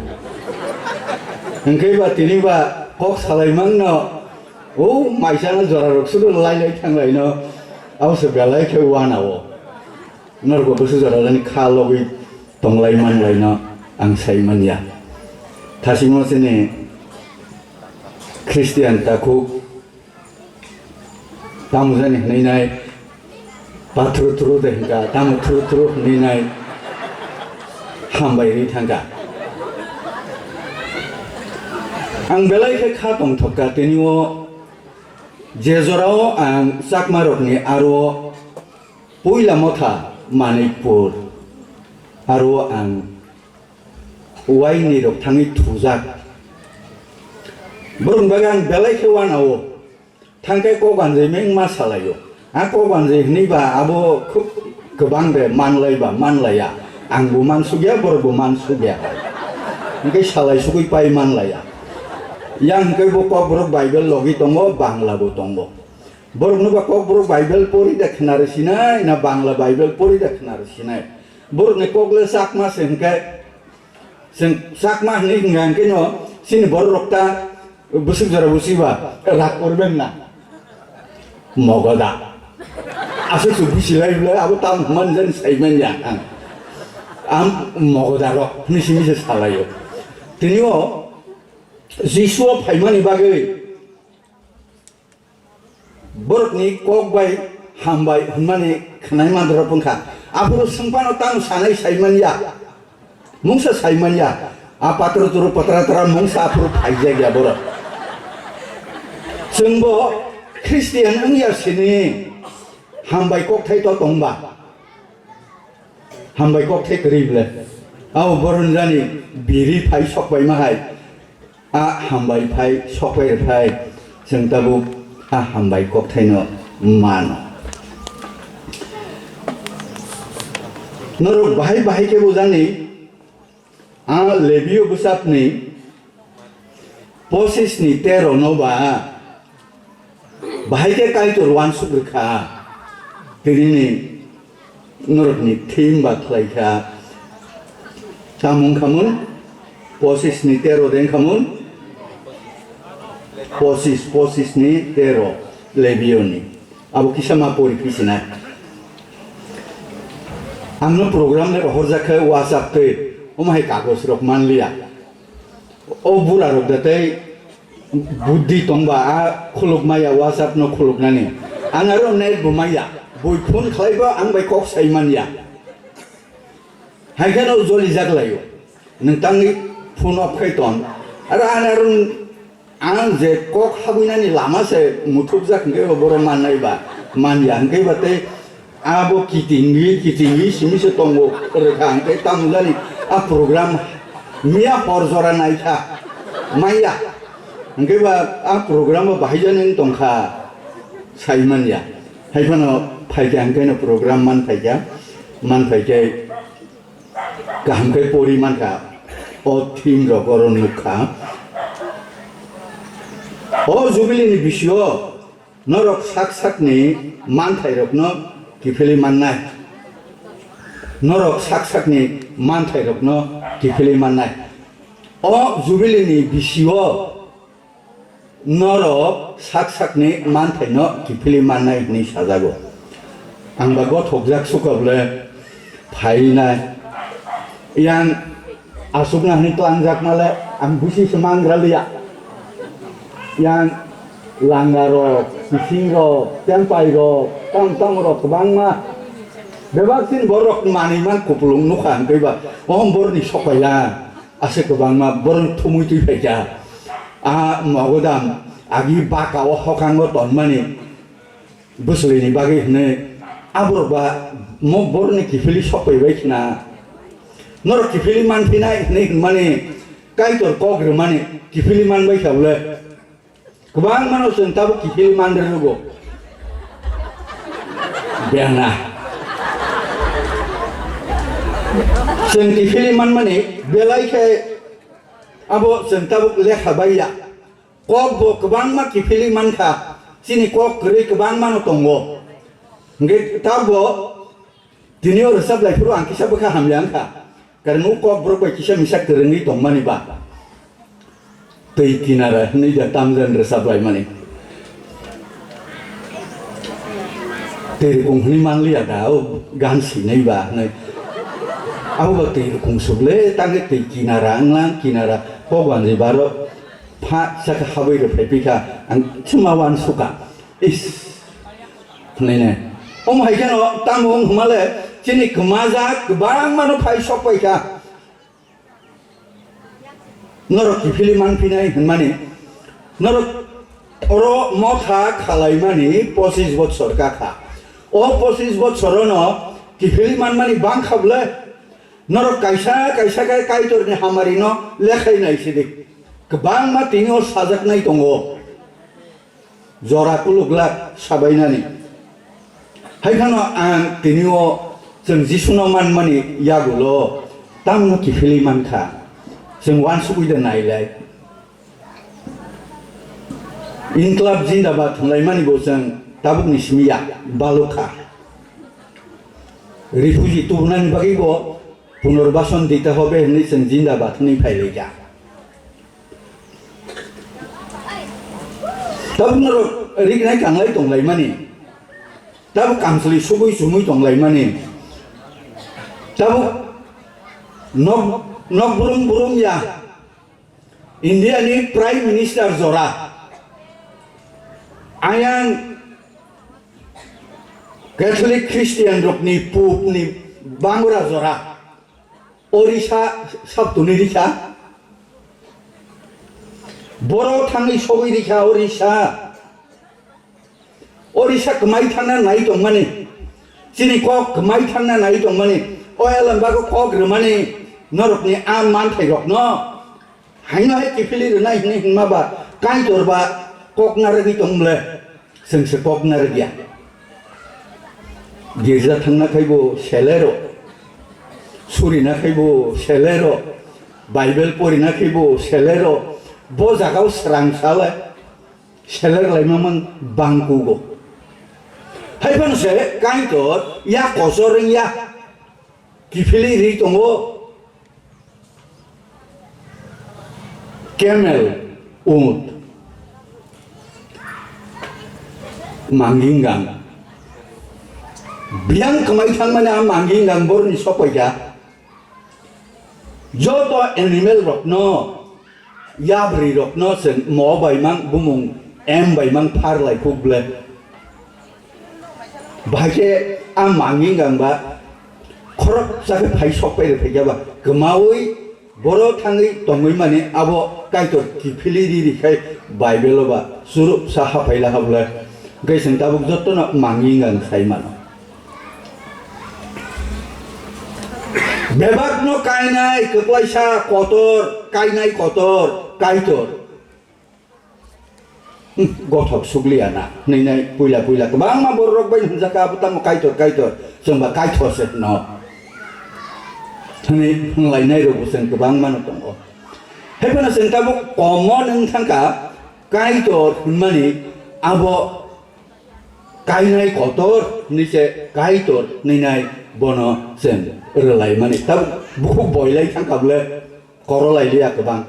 Hwnkhe ba tini ba kok salai mangno o maisa no jora rok sudu lai lai thang lai no abo se belai khe uana o. Norok bo bwswk jora jani kha logwi tonglai manlaino ang sai manya. Thasingmo chini Christian takhuk tamo jani hwnwi nai, pathru thru de hwnkha, tamo thru thru hwnwi nai, hambai rwi thangkha. Ang belai khe kha tongthokka, tini o je jorao ang Chakmarokni aro Puila motha Manikpur, aro ang waini rok thangwi thujak. Borokni bagwi ang belai khe uanao. Thangkhe kok anjai meng ma salaio. A kok anjai hwnwi ba abo khub kwbang de manlai ba manlaiya. Ang bo mansukya, borok bo mansukya. Hwnkhe salai sugwi pai manlaiya. Yang hwnkhe bo Kokborok Bible logi tongo, Bangla bo tongo. Borokno ba Kokborok Bible pori da khna rw sinai, na Bangla Bible pori da khna rw sinai. Borokni kok le Chakma se hwnkhe, chwng Chakma hwnwi hwnkha hwnkhe no chini borok rok ta bwswk jora bwswi ba rag korben na. Mogoda. Aswk se busi lai bwle abo tam hwnmani jani sai manya ang. Ang mogoda rok hwnwi simi se salaio. Tini o Jisu o phaimani bagwi borokni kok bai hambai hwnmani khwnai mandrop wngkha. Aphuru swngphano tamo sanai sai manya. Mungsa sai manya, a patro turu patra tra mungsa aphuru phaijak ya borok. Chwngbo Christian wngya sini hambai kokthai to tongba. Hambai kokthai kwrwi ble. Abo boron jani biri phai sok bai ma hai. A hambai phai sok bai phai. Chwng tabuk a hambai kokthaino mano. Norok bahai bahai khe bujani. A Lebio bwsapni pochisni tero no ba bahai khe Kaitor uansuk rwkha. Tinini norokni theme ba khlai kha. Tamo wngkha mun? Pochisni tero de wngkha mun? Pochis, pochisni tero Lebioni. Abo kisa ma pori phi sinai. Angno program le rohorjak khe WhatsApp twi, omo hai kagoj rok manliya. O bura rok da tei buddhi tongba a khuluk maya WhatsApp no khuluk nani. Ang aro net bo maya. Bui phone khlai ba ang bai kok sai manya. Hai khe no joli jak laio. Nwng tangwi phone off khai ton. Aro ang aro ang je kok habwinani lama se muthubjak hwnkhe bo borok mannai ba, manya hwnkhe ba tei abo kitingwi, kitingwi simi se tongo rwkha hwnkhe tamo jani a program miya hor jora naikha manya hwnkhe ba a program bo bahai jani wng tongkha sai manya. Hai phano phaikha hwnkhe no program man phaikha, man phaikhe kaham khe pori mankha, o theme rok oro nukha. O Jubilee ni bisio norok sak sakni manthai rokno kiphilwi mannai. Norok sak sakni manthai rokno kiphilwi mannai. O Jubilee ni bisio norok sak sakni manthaino kiphilwi mannai hwnwi sajago. Ang ba gothokjak sukha bwle phainai. Yang aswkna hwnwi tlangjak male ang busi se mangra liya. Yang langa rok, kising rok, tempai rok, tang tang rok kwbangma bebak chini borok manwi man kupulung nukha hwnkhe ba, oh, borokni sokpaiya. Aswk kwbangma borok thumwi twi phaikha. A mogodam agi baka o hokango tonmani bwswlwini bagwi hwnwi aborok ba mo borokni kiphilwi sokpaibai khna. Norok kiphilwi manphinai hwnwi hwnmani Kaitor kok rwmani kiphilwi manbai kha bwle. Kwbangmano chwng tabuk kiphilwi man rwgo. Biyang na. Chwng kiphilwi manmani belai khe abo chwng tabuk lekha baiya. Kok bo kwbangma kiphilwi mankha. Chini kok kwrwi kwbangmano tongo. Hwnkhe tabuk Tini o rwchap lai phuru ang kisa bwkha hamya wngkha. Karon o kok borok bai kisa misa kwrwngwi tongmani ba. Twi kinara hwnwi da tamjani rwchap laimani. Twi rwkung hwnwi manliya da o gan sinai ba hwnwi. Abo ba twi rwkung suk le tangwi twi kinara wnglang kinara kok wanjwi baro pha saka habwi rw phai phi kha ang chwma uansukha. Is. Hwnwi ne. Omo hai kheno tamo wng hwnmale chini kwmajak kwbangmano phai sok pai kha. Norok kiphilwi manphinai hwnmani. Norok oro motha khalaimani pochis bochor ka kha. O pochis bochorono kiphilwi manmani bang kha bwle. Norok kaisa kaisa khe Kaitorni hamarino lekhai nai sidi. Kwbangma tini o sajaknai tongo. Jora kuluk glak sabainani. Hai phano ang tini o chwng Jisuno manmani yagulo tamno kiphilwi mankha. Chwng uansugwi da nailai. Inklab jindabad hwnlaimani bo chwng tabukni simi ya balukha. Refugee tubunani bagwi bo punarbasan dita hobe hwnwi chwng jindabad hwnwi phailaikha. Tabuk norok riknai kanglai tonglaimani, Tabuk kamchwlwi sugwi chumwi tonglaimani. Tabuk nok, nok brum brum ya. India ni Prime Minister jora. Ayang Catholic Christian rokni Pope ni bangra jora. Orisa sabtuni rikha. Boro thangwi sogwi rikha Orisa. Orisa kwmai thangna nai tongmani. Chini kok kwmai thangna nai tongmani. O elem bago kok rwmani norokni a manthai rokno. Haino hai kiphilwi rwnai hwnwi hwnma ba Kaitor ba kok narwgwi tong ble. Chwng se kok narwkya. Girja thangna khai bo selero, surina khai bo selero, Bible porina khai bo selero, bo jagao srang sale seler laima mang bangkugo. Hai phano se Kaitor ya kochor wngya. Kiphilwi ri tongo camel, ut, manginggang. Biyang kwmai thangmani a manginggang borni sopaikha. Joto animal rokno, yabri rokno chwng mo bai mang bumung M bai mang phar lai phuk ble. Bahai khe a manging gang ba khorok sa khe phai sok pai rw phaikya ba kwmaui boro thangwi tongwi mani abo Kaitor kiphilwi ri ri khai Bible o ba churuk sa haphai la ha ble. Hwnkhe chwng tabuk jotono manging gang sai mano. Bebakno kainai kwplaisa kotor, kainai kotor, Kaitor. Hmm, gothok sukliya na, hwnwi nai puila puila kwbangma bororok bai hwnjakha, abo tamo Kaitor, Kaitor, chwng ba Kaitor se hwno. Hwnwi hwnlainai rokbo chwng kwbangmano tongo. Hai phano chwng tabuk komo nwng thangkha, Kaitor hwnmani abo kainai kotor hwnwi se Kaitor hwnwi nai bono chwng rwlaimani. Tabuk bukhuk boilai thangkha bwle korolai liya kwbang.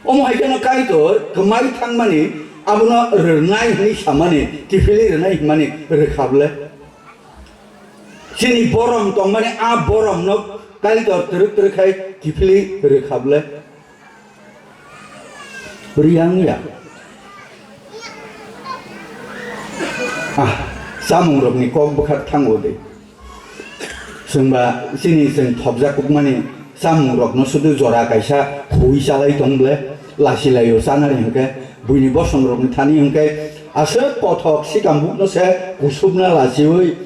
Omo hai kheno Kaitor kwmai thangmani abono rwnai hwnwi samani, kiphilwi rwnai hwnmani rwkha bwle. Chini borom tongmani a boromno Kaitor twrwk twrwk khai kiphilwi rwkha bwle. Riyang ya. Ah, chamungrokni kok bwkha thango de. Chwngba chini chwng thopjak kukmani chamungrokno sudu jora kaisa hui chalai tong ble, lachi laio chanani hwnkhe, buini bosongrokni thani hwnkhe aswk kothok sikambukno se kusubna lachiui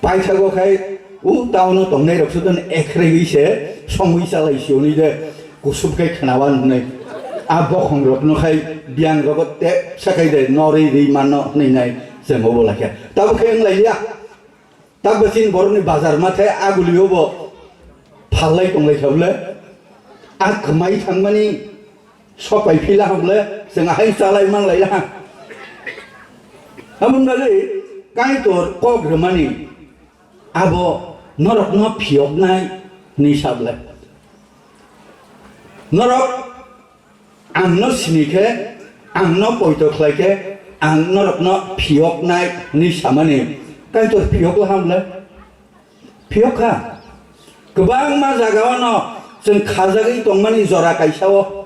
paithago khai, u town-o tongnairok sudu ekhraiwi se songwi chalai siyoni de, kusub khai khnawa hwnwi. A bokhongrokno khai biyangrogo tepsa khai de norwi rwi mano hwnwi nai chwng obo laikha. Tabuk khe wng lai ya. Tabuk chini borokni bazar mathe agulio bo phallai tong lai kha bwle. A kwmai thangmani sopai phi la ha bwle, chwng ahai chalai man lai la ha. Aboni bagwi Kaitor kok rwmani abo norokno phiyoknai hwnwi sa bwle. Norok Ang no sini khe, ang no poito khlai khe, ang norokno phiyoknai hwnwi samani Kaitor phiyok la hamle? Phiyok kha. Kwbangma jagao no chwng khajagwi tongmani jora kaisa o.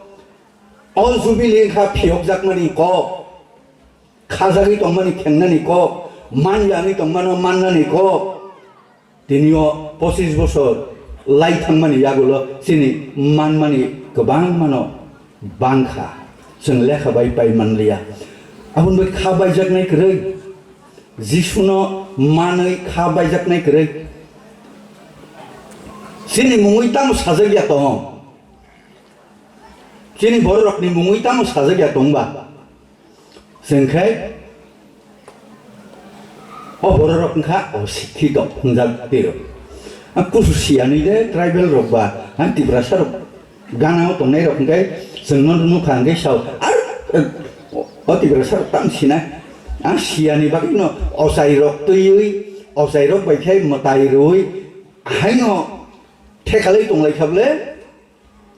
O jubili wngkha phiyokjakmani kok. Khajagwi tongmani khengnani kok, manjagwi tongmano mannani kok. Tini o pochis bosor lai thangmani yagulo chini manmani kwbangmano bangkha, chwng lekha bai pai manliya. Aboni bai kha baijaknai kwrwi, Jisuno manwi kha baijaknai kwrwi. Chini mungwi tamo sajak ya tong? Chini bororokni mungwi tamo sajak ya tong ba? Chwng khe o bororok wngkha osikkito hwnjak tiro. A kusu siyanwi de tribal rok ba, a Tiprasa rok gana o tongnai rok hwnkhe chwng no nukha hwnkhe sao, ar, eh, o Tiprasa rok tamo sinai. A siyani bagwi no ochai rok twiwi, ochai rok bai khe mwtai rwui haino thekhalai tonglai kha bwle.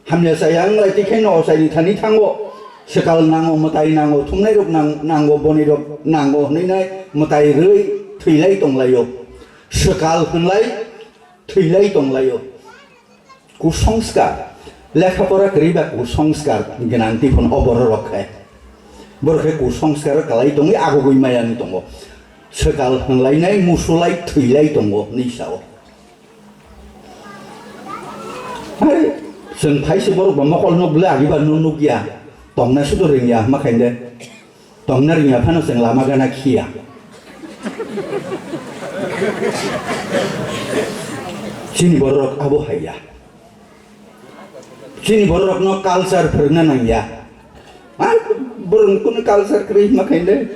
Hamya chaya wng lai tikhaino ochaini thani thango. Swkal nango, mwtai nango, thumnairok nang-, nango, bonirok nango hwnwi nai mwtai rwi thwilai tonglaio. Swkal hwnlai thwilai tonglaio. Kusongskar, lekha pora kwrwi ba kusongskar gwnangtwi phano o bororok khe. Borok khe kusongskar kwlai tongwi agugwi maya wng tongo. Swkal hwnlainai, musulai, thwilai tongo hwnwi sao. Hai, chwng phaise borok ba mokol nok bwle agiba nuk nukya. Tongna sudo rwngya hwnba khainde. Tongna rwngya phano chwng lama gana khiya. Chini bororok abo haiya. Chini bororokno culture phwrwngna nangya. Ai, borokni kunu culture kwrwi hwnba khainde.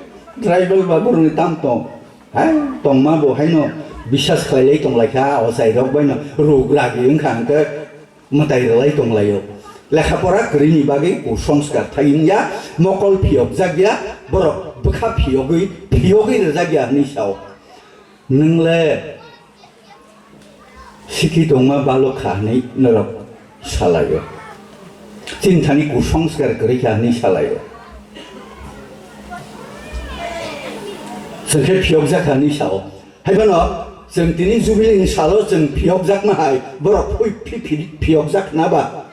Tribal ba borokni tam tong. Hai, tongma bo haino biswas khlailai tonglaikha, ochairok baino rugragi wngkha hwnkhe mwtai rwlai tonglaio. Lekha pora kwrwini bagwi kusongskar thai wngya, mokol phiyokjakya, borok bwkha phiyogwi, phiyogwi rwjakya hwnwi sao. Nwng le sikhi tongma balok kha hwnwi norok salaio. Chini thani kusongskar kwrwi kha hwnwi salaio. Chwng khe phiyokjak kha hwnwi sao. Hai phano chwng tini Jubilee ni salo chwng phiyokjakma hai borok phui phi-, phi-, phiyokjak khna ba?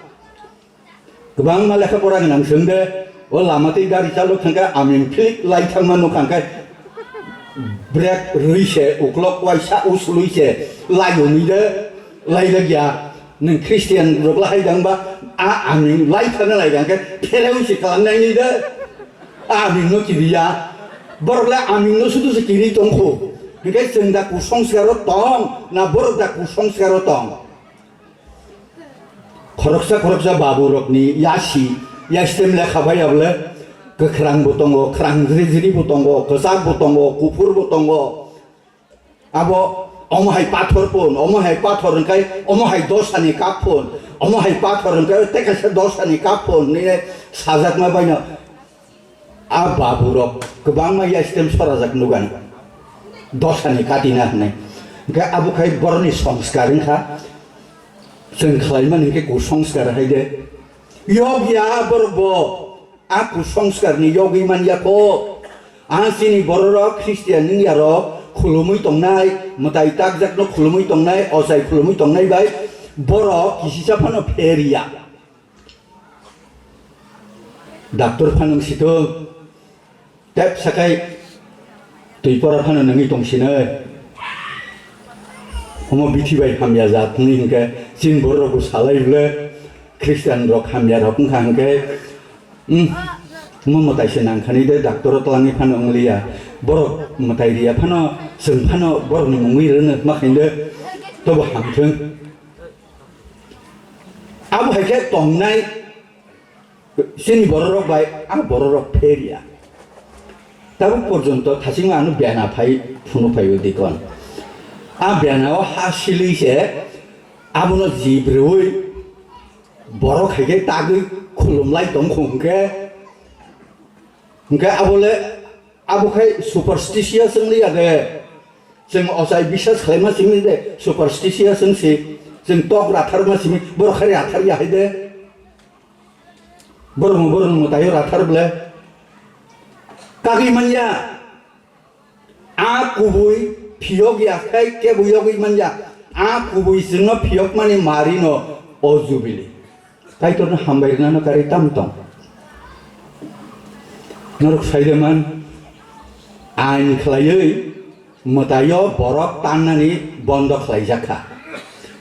Kwbangma lekha pora gwnang chwng de, o lama twi gari chalok thangkhe aming philik lai thangma nukha hwnkhe brake rwi se uklok waisa uslui se lai hwnwi de lai rwgya. Nwng Christian rok lahai dang ba a aming lai thangna lai hwnkhe pherewi se kalangnai ni de a aming no kiriya. Borok le aming no sudu se kiri tongkho. Hwnkhe chwng da kusongskaro tong na borok da kusongskaro tong? Khoroksa khoroksa baburokni yasi, yastem lekha bai abole kwkhrang bo tongo, khrang jri jri bo tongo, kwchak bo tongo, kuphur bo tongo. Abo omo hai pathor pon, omo hai pathor hwnkhe omo hai dosani kap pon, omo hai pathor hwnkhe tei kaisa dosani kap pon hwnwi sajakma baino. A baburok kwbangma yastem sorajak nukani. Dosani katina hwnwi. Hwnkhe abo khai borokni songskar wngkha. Chwng khlaimani hwnkhe kusongskar hai de. Yog ya borok bo. A kusongskar ni yogwi man ya kho. A chini bororok Christian wng ya rok khulumui tongnai, mwtai takjak no khulumui tongnai, ochai khulumui tongnai bai borok kisisa phano pher ya. Doctor phano wng sito, tep sakai twi pora phano nangwi tong sinai. Omo bithi bai hamya jat hwnwi hwnkhe chini borok rok salai bwle Christian rok hamya rok wngkha hwnkhe, hmm, omo mwtai se nangkhani de doctor o twlangwi phano wngliya. Borok mwtai riya phano chwng phano borok ni mungwi rwno ma khainde tobo hamthwng. Abo hai khe tongnai chini bororok bai a bororok pher ya. Tabuk porjonto thachingma ano bena phai phunu phai o dikon. A bena o ha silwi se abono jibrwi borok hai khe tagwi khulumlai tong kho hwnkhe, hwnkhe abole Abo khai superstitious wng liya de. Chwng ochai biswas khlaima simi de superstitious wng si. Chwng tok ratharma simi borok khai rathar ya hai de. Borok borok mwtaio rathar ble. Kagwi manya. A kubui phiyok ya khai kebo yogwi manya. A kubui chwngno phiyokmani marino o jubili. Kaitorno hambai rwnano karwi tamo tong? Norok saireman ain khlaiwi mwtaio borok tannani bondo khlaijak kha,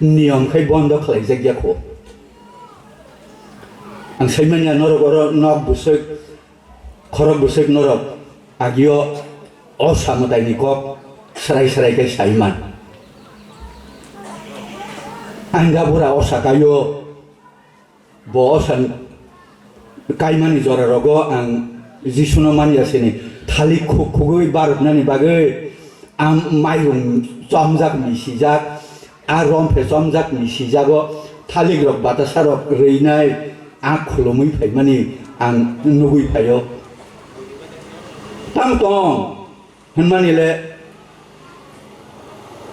niyom khai bondo khlaijak ya kho. Ang saimanya norok oro nok bwswk, khorok bwswk norok agio o samwtaini kok srai srai khe saiman. Ang gabura o sakaio bo o san kaimani jora rogo ang Jisuno manya sini thalik khuk khugwi baroknani bagwi ang mairung chomjak ni sijak. A romphe chomjak ni sijago thalik rok batasa rok rwinai a khulumui phaimani ang nugui phaio. Tamo tong hwnmani le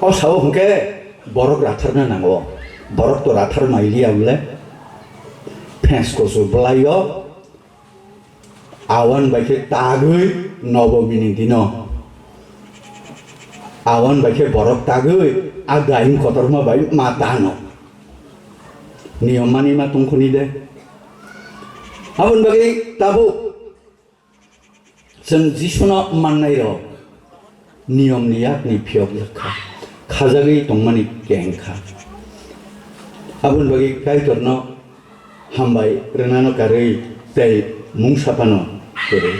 o sao hwnkhe borok ratharna nango. Borok to rathar mailiya wle phens kusu bwlaio. Awan bai khe tagwi nobo mini dino. Awan bai khe borok tagwi a daim kotorma bai ma tano. Niyom mani ma tongkhoni de. Aboni bagwi tabuk chwng Jisuno mannai rok niyom ni yakni phiyok jak kha, khajagwi tongmani keng kha. Aboni bagwi Kaitorno hambai rwnano karwi tei mungsa phano kwrwi.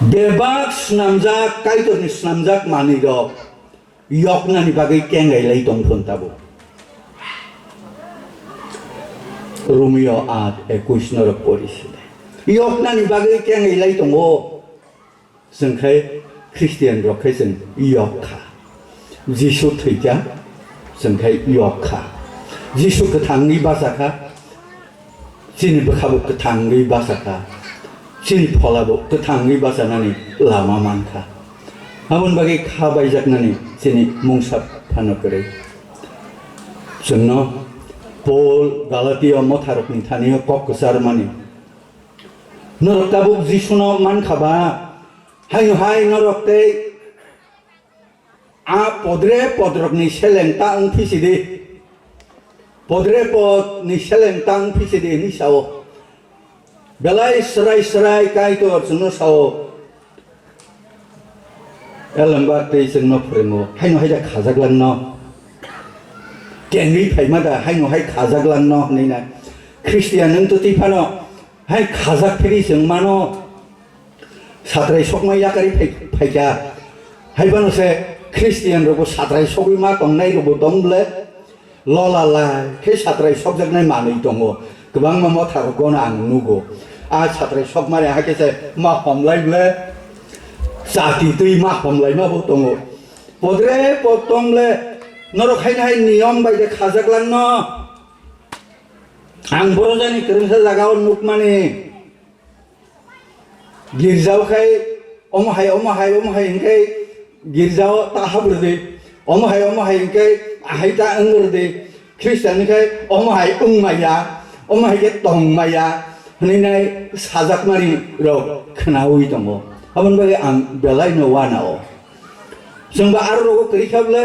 Bebak snamjak, Kaitorni snamjak manwi rok yoknani bagwi kengai lai tong phun tabuk. Romio aat ekush norok pori side. Yoknani bagwi kengai lai tongo. Chwng khai Christian rok khai chwng yok kha. Jisu thwi kha, chwng khai yok kha. Jisu kwthangwi bacha kha. Chini bwkhabo kwthangwi bacha kha, chini pholabo kwthangwi bachanani lama man kha. Aboni bagwi kha baijaknani chini mungsa phano kwrwi. Chwngno Paul Galatia motharokni thani-o kok kwcharmani, norok tabuk Jisuno man kha ba, haino hai norok tei a podre podrokni seleng ta wng phi sidi. Podre podni seleng ta wng phi sidi hwnwi sao. Belai srai srai Kaitor chwngno sao. Elembak tei chwngno phwrwngo. Haino haida khajak langno. Kengwi phaima da haino hai khajak langno hwnwi na. Christian wng twtwi phano hai khajak phiri chwng mano. Satrai sokma yakarwi phai-, phaikha. Haibano se Christian rokbo satrai sogwi ma tongnai rokbo tong ble. Lola lai khe satrai sokjaknai manwi tongo. Kwbangma motha rokno ang nugo. A satrai sokmani hakhe se ma homlai ble. Chati twi ma homlaima bo tongo. Podre pod tong ble. Norok haino hai niyom bai de khajak langno. Ang borojani kwrwngsa jagao nukmani. Girjao khai omo hai, omo hai, omo hai hwnkhe girjao ta habwrwdi. Omo hai, omo hai hwnkhe ahai ta wngwrwdi. Christian khai omo hai wngmaya, omo hai khe tongmaya hwnwi nai sajakmani rok khwnaui tongo. Aboni bagwi ang belai no uanao. Chwngba aro rogo kwrwi kha ble,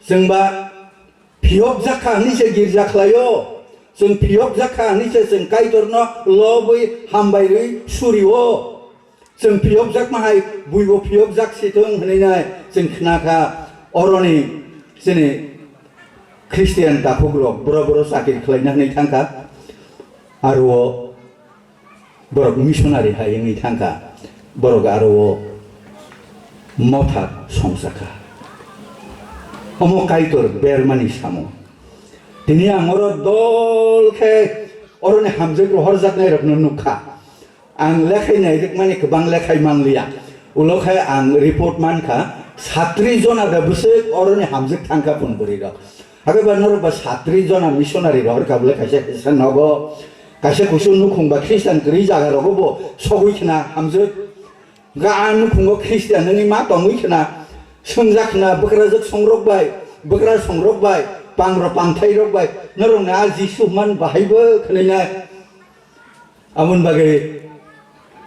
chwngba phiyokjak kha hwnwi se girja khlaio. Chwng phiyokjak kha hwnwi se chwng Kaitorno lobwi hambai rwi surio. Chwng phiyokjakma hai buibo phiyokjak si thung hwnwi nai chwng khna kha. Oroni chini Christian takhukrok boro boro chakiri khlaina hwnwi thang kha. Aro o borok missionary hai wngwi thangkha, borok aro o motha songchakha. Omo Kaitor bermani samung. Tini ang oro dol khe oroni hamjwk rohorjaknairokno nukha. Ang lekhai nairwkmani kwbang lekhai manliya. Ulo khe ang report mankha, satris jona da bwswk oroni hamjwk thangkha phun bwrwirok. Hakhe ba norok ba satris jona missionary rohor kha bwle kaisa kaisa nogo, kaisa kusu nukhung ba Christian kwrwi jaga rogo bo sogwi khna hamjwk. Ga a nukhungo Christian wngwi ma tongwi khna, swngjak khna bwkrajwk songrok bai, bwkra songrok bai, pangro pangthai rok bai, norok na a Jisu man bahai bo khwnwi nai. Aboni bagwi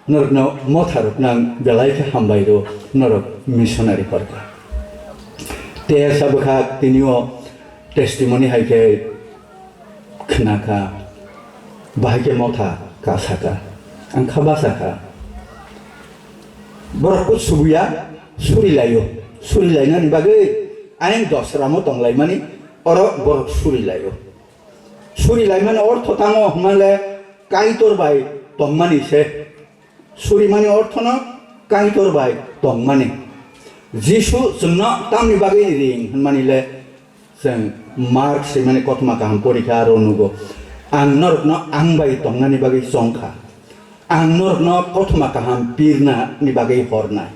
norokno motha rok nang belai khe hambai rw, norok missionary horkha. Tei sa bwkha tini o testimony hai khe khna kha, bahai khe motha kasa kha, ang kha basa kha. Borok kut subuya suri laio, suri lainani bagwi ayang dosramo tong laimani oro borok suri laio. Suri laimani ortho tamo hwnmale Kaitor bai tongmani se. Surimani orthono Kaitor bai tongmani. Jisu chwngno tamni bagwi ring hwnmani le chwng Mark swimani kothoma kaham porikha aro nugo. Ang norokno ang bai tongnani bagwi chongkha. Ang norokno kothoma kaham pirnani bagwi hornai.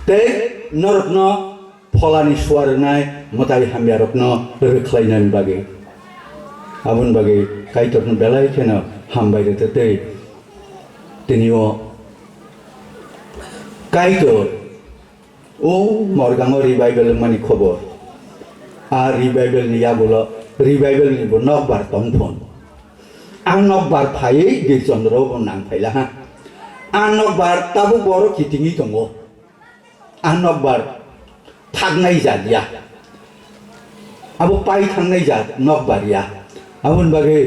Tei norokno pholani suar rwnai mwtai hamyarokno rwkhlainani bagwi. Aboni bagwi Kaitorno belai kheno hambai rwtwi tei tini o Kaitor o Morgango revival wngmani khobor. A revival ni yagulo revival ni bo nokbar tong phon. Ang nokbar phaiwi Birchandra bo nang phaila ha. Ang nokbar tabuk borok kitingwi tongo. Ang nokbar thaknai jat ya. Abo pai thangnai jat nokbar ya. Aboni bagwi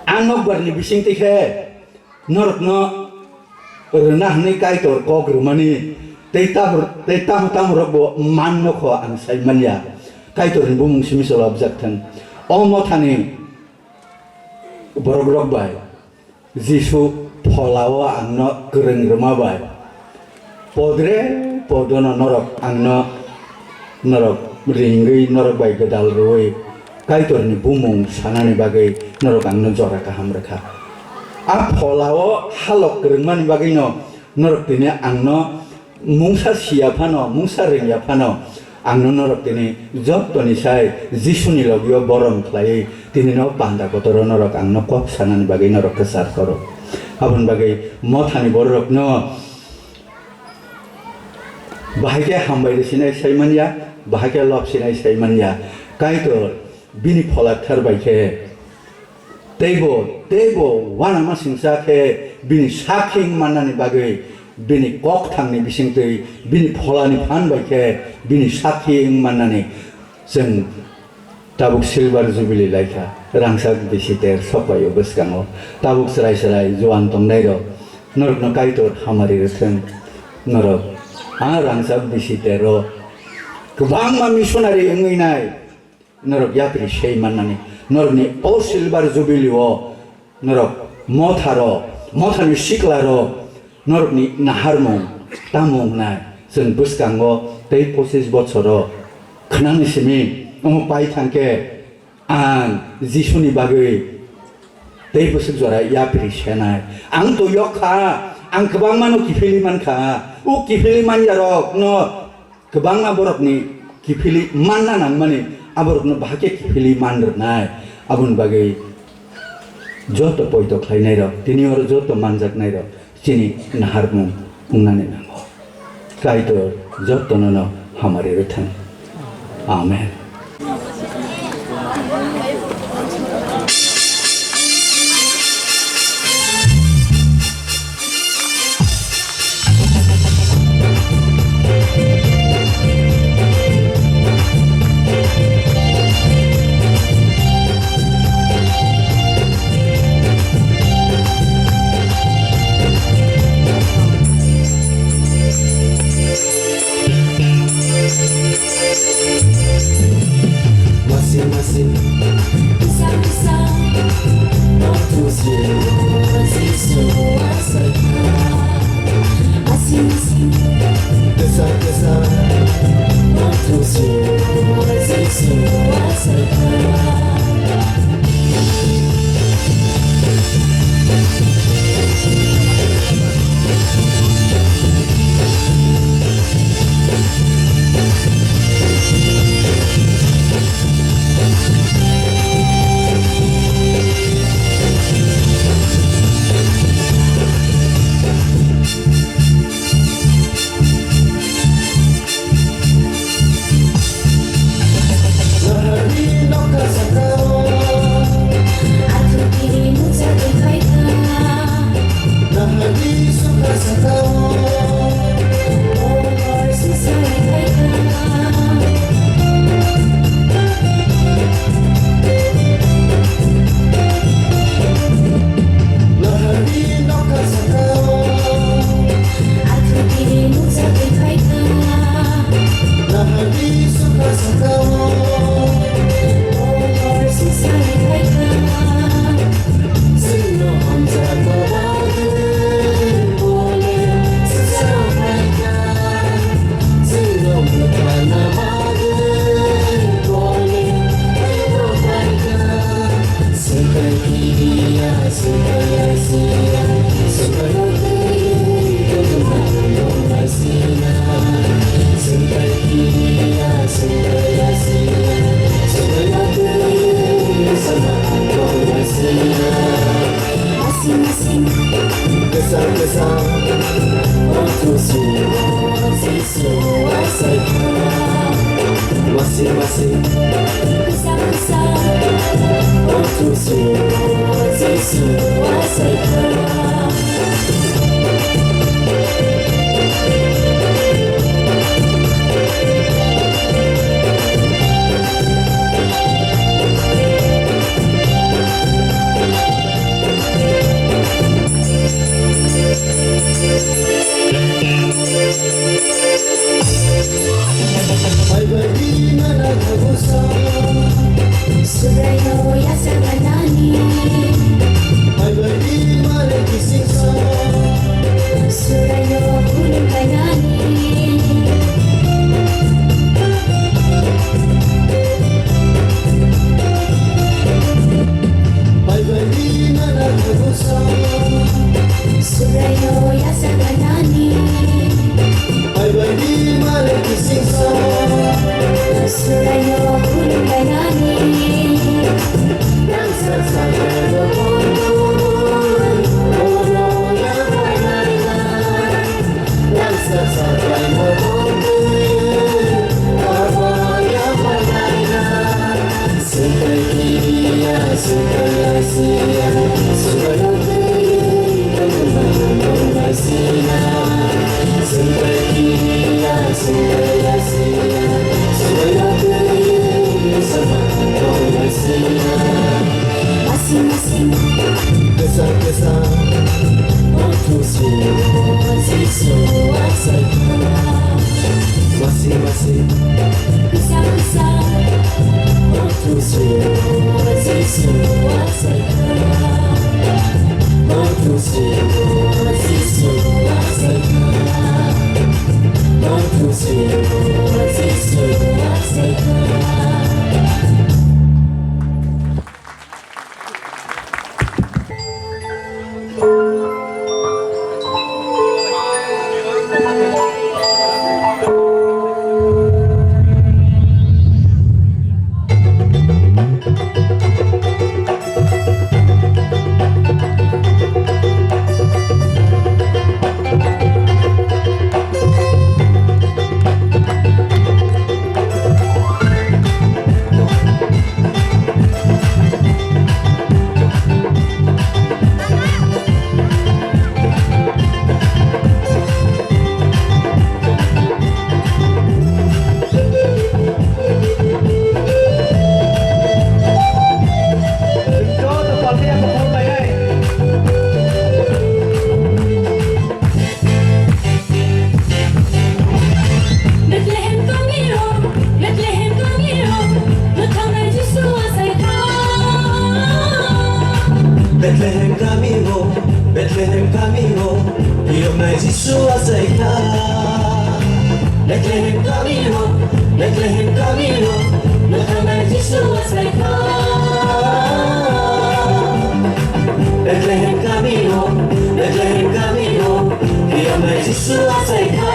ang nokbarni bisingtwi khe norokno rwna hwnwi Kaitor kok rwmani tei tabur-, tei tamo tamo rokbo manno kho ang sai manya. Kaitorni bumung simi cholobjak thung. O mothani borok rok bai Jisu pholao ang no kwrwng rwma bai. Podre podono norok ang no, norok ringwi norok bai gwdal rwui Kaitorni bumung sanani bagwi norok ang no jora kaham rwkha. A pholao halok kwrwngmani bagwino norok tini ang no mungsa siya phano, mungsa rwngya phano, ang no norok tini jottoni sai Jisuni logio borom khlaiwi tini no panda kotoro norok ang no kok sanani bagwi norok kwchar koro. Aboni bagwi mothani bororok no bahai khe hambai rwsinai sai manya, bahai khe lobsinai sai manya. Kaitor bini phola kthar bai khe teibo, teibo uanama singcha khe bini sakhi wng mannani bagwi, bini kokthangni bisingtwi, bini pholani phan bai khe bini sakhi wng mannani chwng tabuk Silver Jubilee laikha, rangchak bisi ter sokpaio bwskango. Tabuk chwrai chwrai juan tongnairok, norokno Kaitor hamari rwthwng. Norok a rangchak bisi tero kwbangma missionary wngwi nai, norok yapri sei mannani, norokni o Silver Jubilee o norok motharo, mothani siklaro norokni naharmung tamo wngnai. Chwng bwskango tei pochis bochoro khwnani simi omo pai thangkhe ang Jisuni bagwi tei bwswk jora yapri senai. Ang to yok kha, ang kwbangmano kiphilwi man kha. O kiphilwi manyarokno kwbangma borokni kiphilwi manna nangmani, aborokno bahai khe kiphilwi man rwnai. Aboni bagwi joto poito khlainairok, tini oro joto manjaknairok chini naharmung wngnani nango. Kaitor jotono no hamari rwthwng. Amen. Masi masi, kisa kisa, no tusi, Jisu asai. Masi masi, kisa kisa, no tusi, Jisu asai. Subraino yachak lainani. Subraino khulum lainani. Subraino yachak lainani. Subraino khulum lainani. Masing masing. Kwsa kwsa. Orthu siro Jisu achaikha. Masing masing. Kwsa kwsa. Orthu siro Jisu achaikha. Orthu siro Jisu achaikha. Orthu siro Jisu achaikha. Bethlehem kamio, Bethlehem kamio, mwthangwi Jisu achaikha. Bethlehem kamio, Bethlehem kamio, phiyoknai Jisu achaikha. Bethlehem kamio, Bethlehem kamio, mwthangwi Jisu achaikha. Bethlehem kamio, Bethlehem kamio, phiyoknai Jisu achaikha.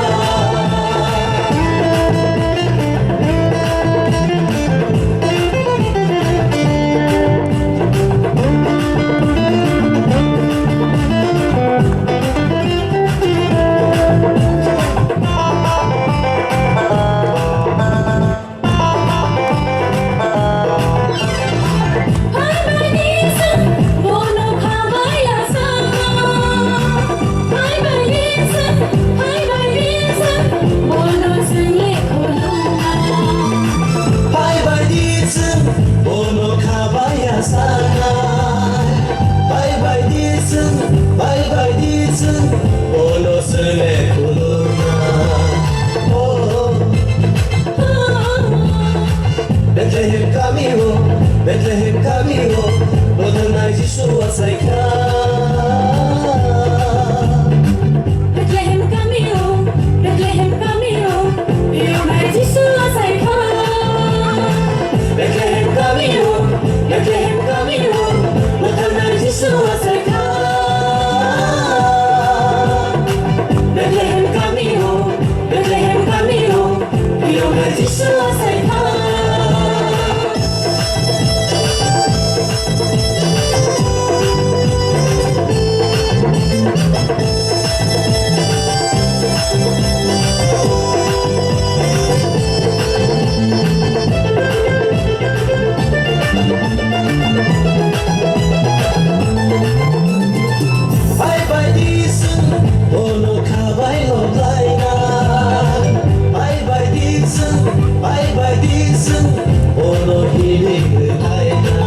Bono healing rwlaina.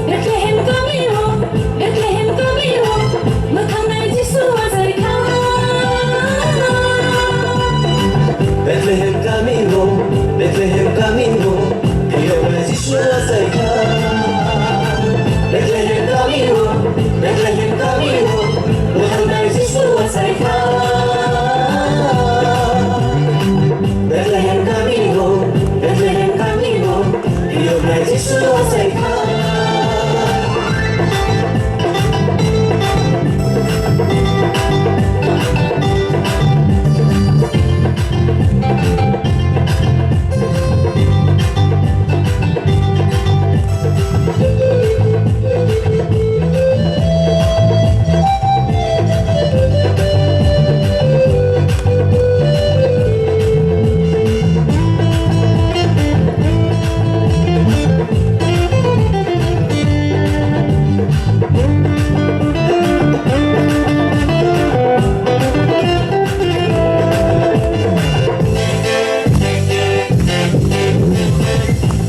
Bethlehem kamio, Bethlehem kamio, mwthangwi Jisu achaikha. Bethlehem kamio, Bethlehem kamio, phiyoknai Jisu achaikha. Bethlehem kamio, Bethlehem kamio, mwthangwi Jisu achaikha. Bethlehem kamio, Bethlehem kamio, phiyoknai Jisu achaikha.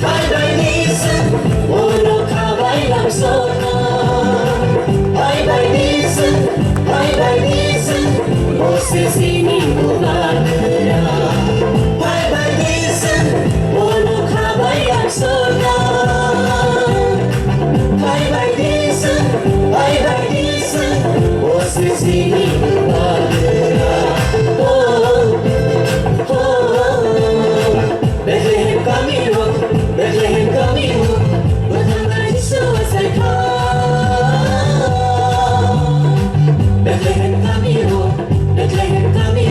Bye bye Nissan, bono khabai lamsokna. Bye bye Nissan, bye bye Nissan, bo se sini bubagra. Bye bye Nissan, bono khabai lamsokna. Bye bye Nissan, bye bye Nissan, bo se sini bubagra. Oh, oh, oh. Bethlehem kamio, Bethlehem kamio, mwthangwi Jisu achaikha. Bethlehem kamio, Bethlehem kamio.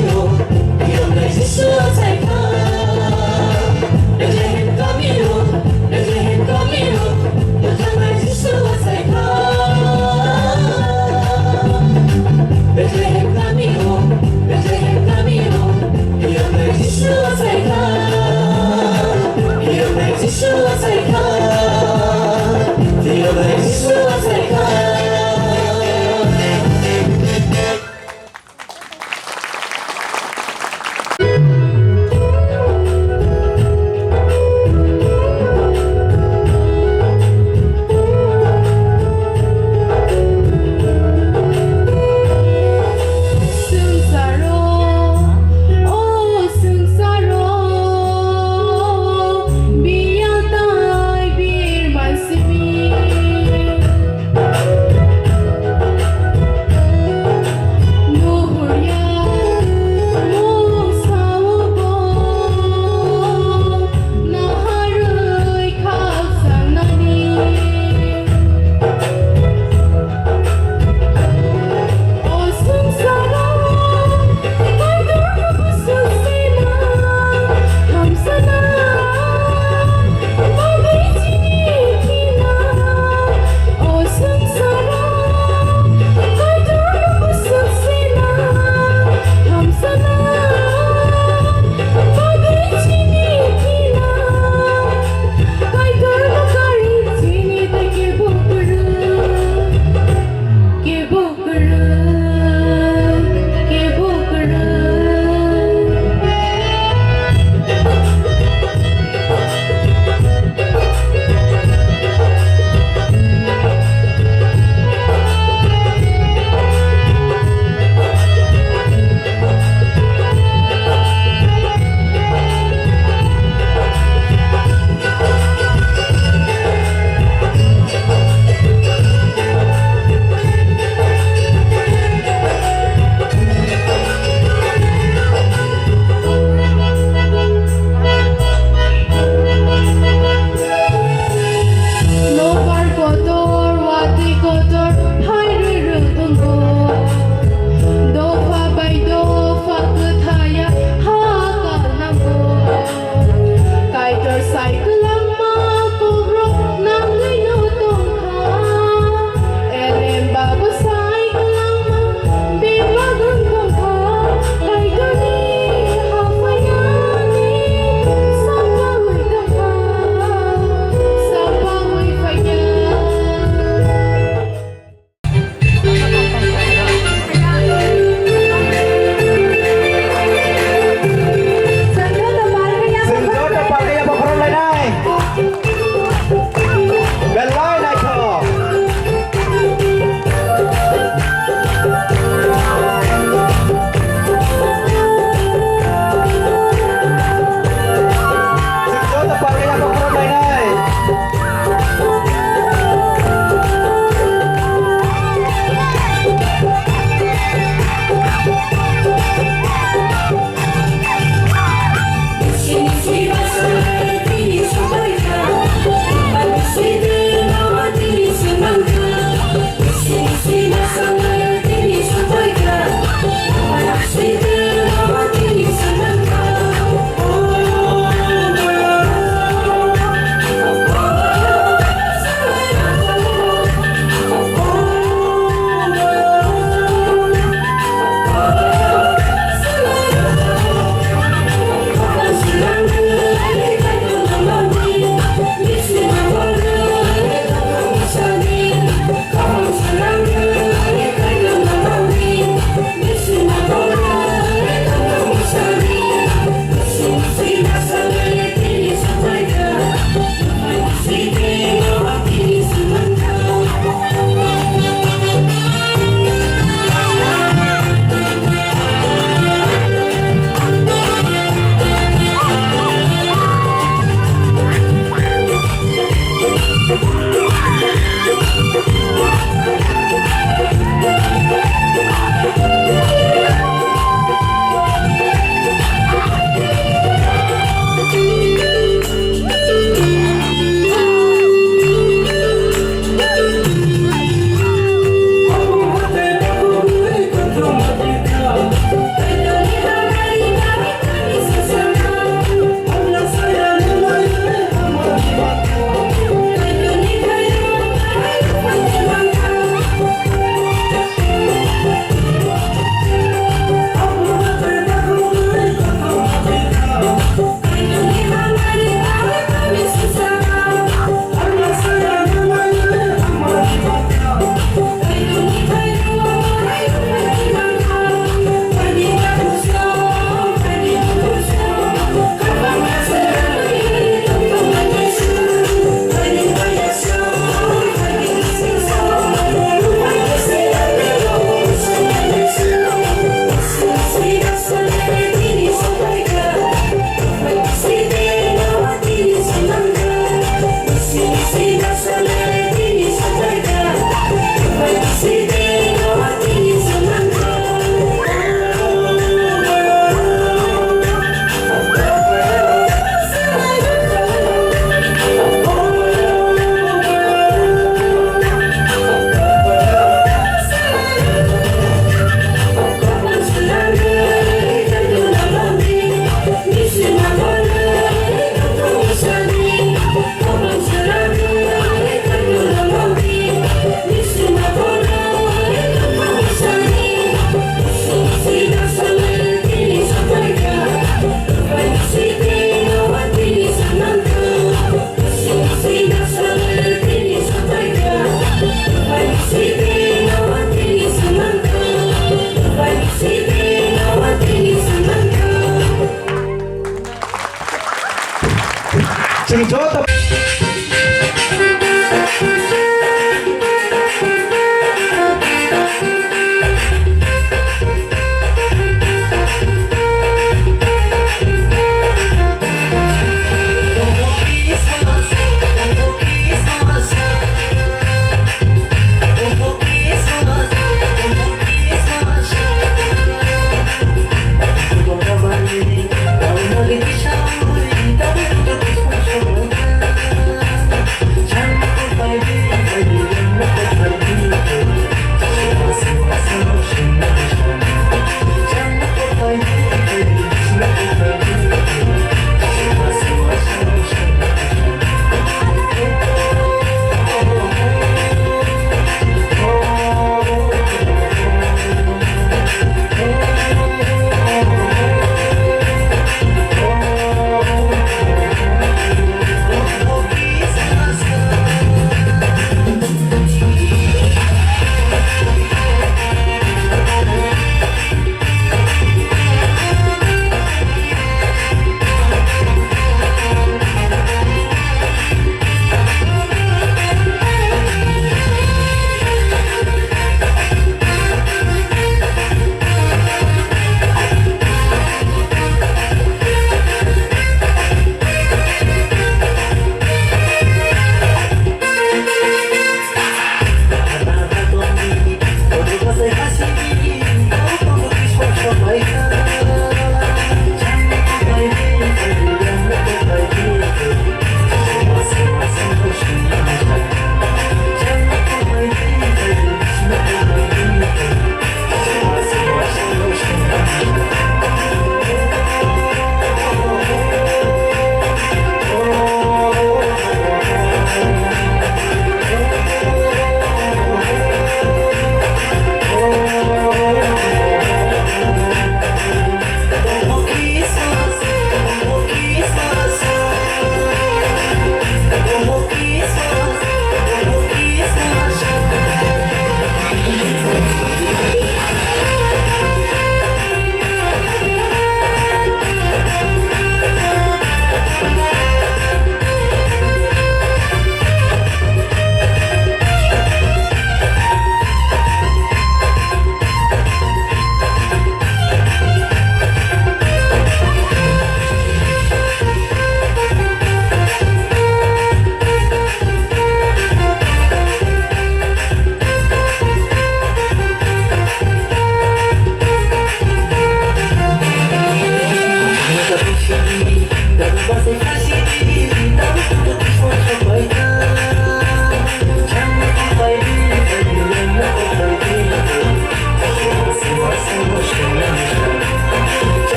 Joto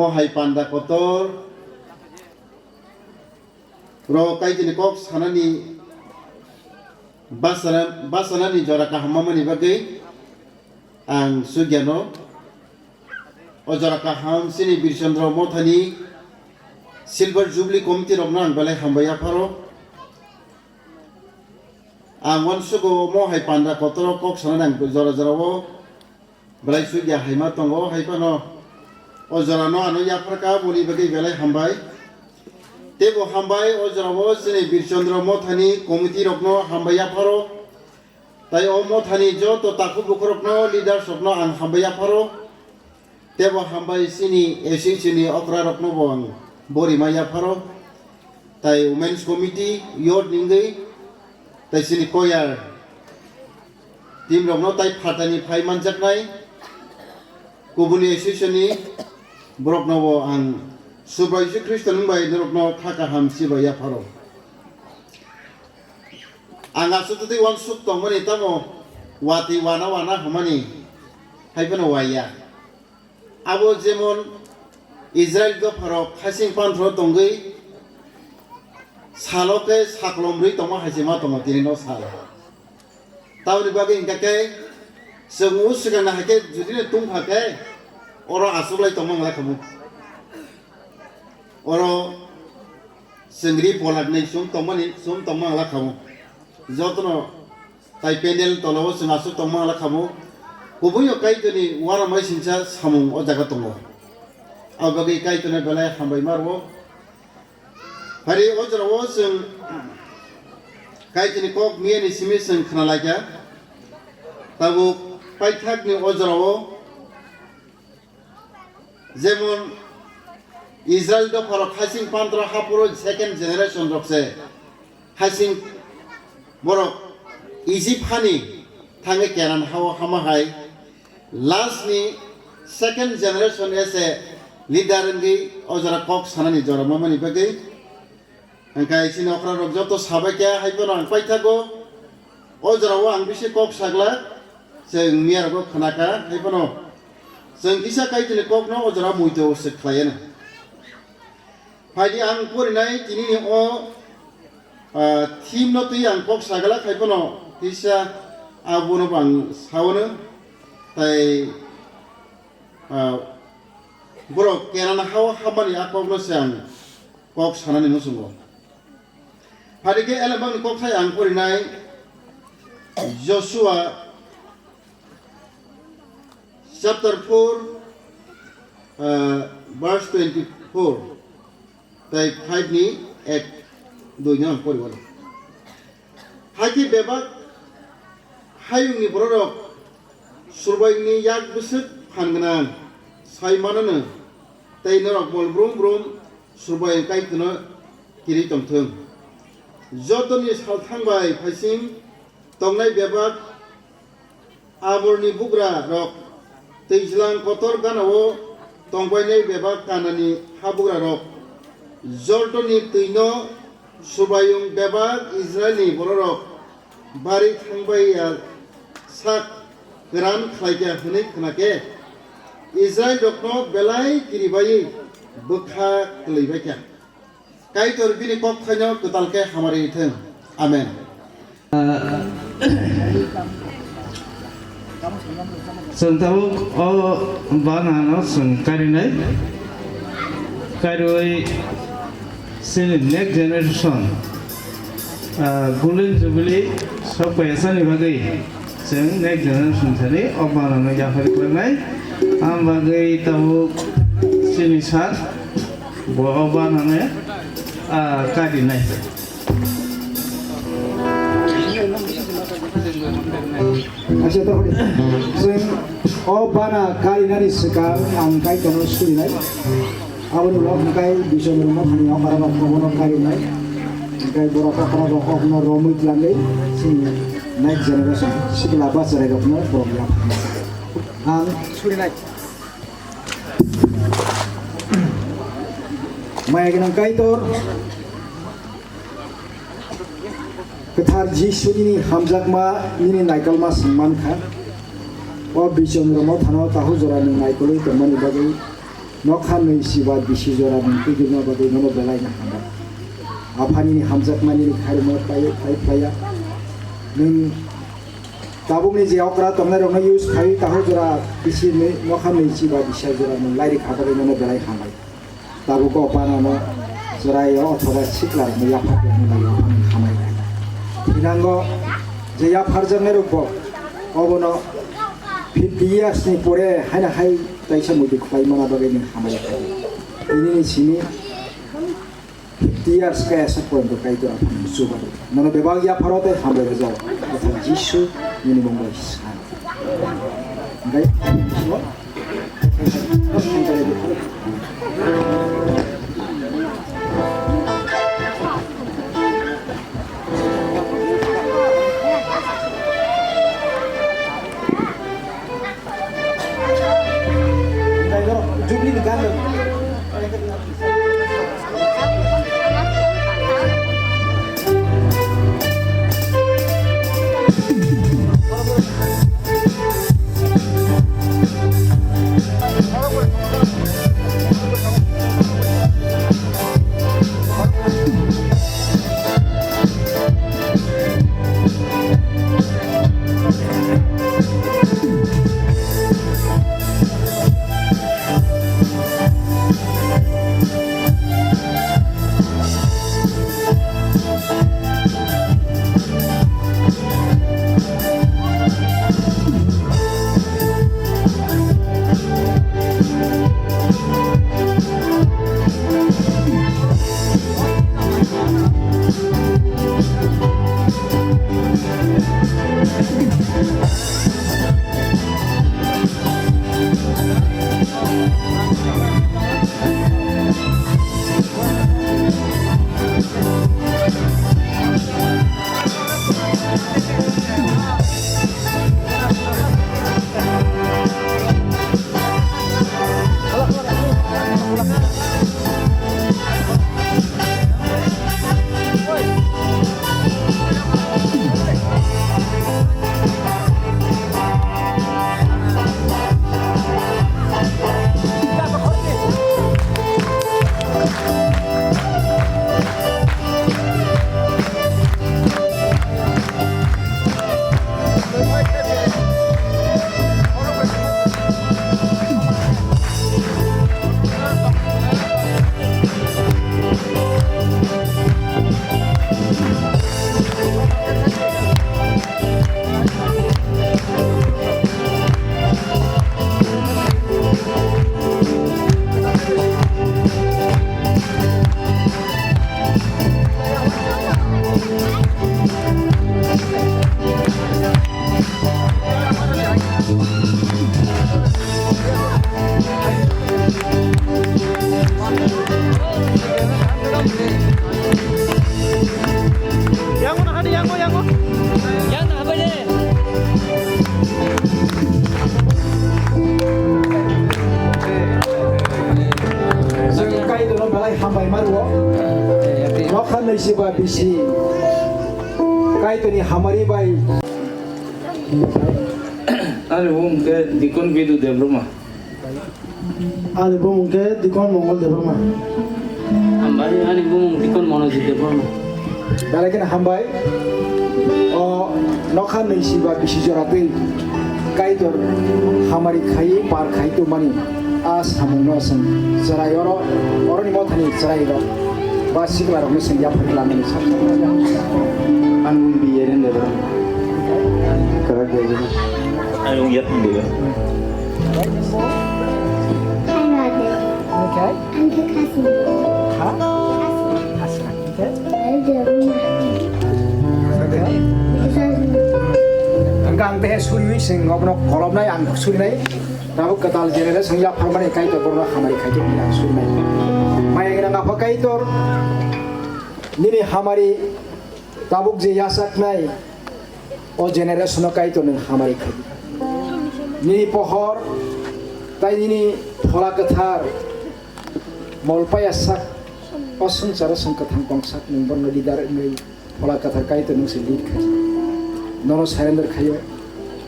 Mo hai panda kotor rok kaitini kok sanani bachana, bachanani jora kaham mamani bagwi ang Sugiano o jora kaham chini Birchandra Mothani Silver Jubilee Committee rokno ang belai hambai yapharo. Ang uansugo mo hai panda kotoro kok sanani ang jora jorao belai sugya haima tongo, hai phano o jorano ano yapharkha, boni bagwi belai hambai. Teibo hambai o jorao chini Birchandra Mothani committee rokno hambai yapharo. Tai o mothani joto takhuk bukhurokno, leaders rokno ang hambai yapharo. Tebo hambai chini S C C ni okra rokno bo ang borima yapharo. Tai Women's Committee, youth ningwi, tai chini choir team rokno tai phatani phai manjaknai kubuni association ni borokno bo ang Subrai Jisu Khristo ni bai norokno kha kaham chibai yapharo. Ang aswk twi uansuk tongmani tamo watwi wana wana hwnmani hai phano waiya. Abo jemon Israil dopharok hasing panthoro tongwi salo khe saklom rwi tongma hai se ma tongo tini no sal. Tamoni bagwi hwnkha khe chwng o swkangni hai khe judino tungkha khe oro achuklai tongma wngla khamu. Oro chwng ri polak nai chwng tongmani chwng tongma wngla khamu. Jotono tai pendel tolao chwng aswk tongma wngla khamu. Kubui o Kaitorni uaramai singcha samung o jaga tongo. Abo bagwi Kaitorno belai hambai ma rwo. Phari o jorao chwng Kaitorni kok miyani simi chwng khna laikha. Tabuk paithakni o jorao jemon Israil dopharok hasing panthoro haphuru second generation rok se hasing borok Egypt hani thangwi Kenan hao hama hai last ni second generation as a leader wngwi o jora kok sanani jora mamani bagwi hwnkhe chini okra rok joto sabai khe hai phano ang paithago o jora o ang bisi kok sagla chwng miya rogo khna kha hai phano chwng kisa Kaitorni kokno o jora muito se khlaiya. Phaidi ang porinai tinini o, ah, theme no twi ang kok sagala khai phano kisa abono bo ang saono tai, ah, borok Kenan hao hamani a kokno se ang kok sanani muchungo. Phaidi khe elembakni kok sai ang porinai Joshua Chapter four, uh, verse twenty-four, tai five ni ek, dui no ang pori wano. Hakhe bebak hayungni bororok Subraiyungni yak bwswk phan gwnang sai manano, tei norok mol brum brum Subraiyung Kaitorno kiri tongthung. Jotoni salthang bai phaising tongnai bebak Amorni bugra rok, twijlang kotor ganao tongbainai bebak Kanani habugra rok, Jordanni twino Subraiyung bebak Israilni bororok bari thangbaiya sak kwran khlaikha hwnwi khna khe, Israilrokno belai kiribaiwi bwkha kwlwibaikha. Kaitor bini kok thaino kwtal khe hamari thung. Amen. Chwng tabuk o banano chwng karinai. Kariwi chini next generation, ah, Golden Jubilee sok paiyasani bagwi chwng next generation thani o banano yaphari khlainai. Ang bagwi tabuk chini sir. Bo o banane, ah, karinai. Acha, to, chwng o bana karinani swkang ang Kaitorno surinai. Aboni ulo hwnkhe Biswamurmo thani okra rok bono karinai. Hwnkhe borok okra rok kokno romwi tlangwi chini next generation sikla bacharai rokno borok yapharnai. Ang surinai. Maya gwnang Kaitor, kwthar Jisu nini hamjakma, nini naikolma swng man kha. O bichongrokno thana tahu jora nwng naikolwi tongmani bagwi nokha nwi siba bisi jora nwng twijlna bagwi nono belai no hambai. Apha nini hamjakma nini khairokma pai, pai phlaiya. Nwng Tabukni je okra tongnairokno use khai tahu jora bisi nwi nokha nwi chiba bisa jora nwng lairi kha bagwi nono belai hambai. Tabuk o banano chwraio othoba siklarokno yapharjaknai bagwi hambai. Thinango je yapharjaknairokbo obono fifty years ni pore haino hai taisa muitu khlai mana bagwi nwng hambai. Tinini simi Fifty years kaya sa porjonto Kaitor aphano chubago. Nono bebak yapharo tei hambai rwjao. Kotha Jisu nini mung bai san. Hingkhe Yango na hadi, yango, yango. Yang na habai de. Chwng Kaitorno belai hambai ma rwo. Nokha nwi si ba bisi Kaitorni hamari bai. Ani bumung khe Dikon Bidu Debbarma. Ani bumung khe Dikon Mongol Debbarma. Hambai, ani bumung Dikon Monojit Debbarma. Belai kheno hambai. O nokha nwi si ba bisi jora twi Kaitor hamari khai, par khai tongmani a samungno chwng chwrai oro, oroni mothani chwrairok ba siklarokno chwng yapharwi lanani sakha. Ang biyereng debra. Karak debra. Ayung yat debra. Okay. Khasra. Khasra. Okay. Ang kang teh suri sing ngobno kolom nai ang suri nai. Tabuk kwtal generation yapharmani Kaitor borokno hamari khaitokni ang surinai. Maya gwnang Apha Kaitor, nini hamari tabuk je yachaknai, o generation-o Kaitor nwng hamari khai di. Nini pohor tai nini Phola Kwthar mol paya sak, o swngcharo chwng kwthang tong sak nwng borokno leader wngwi Phola Kwthar Kaitor nwng se lead khai. Nono surrender khaio.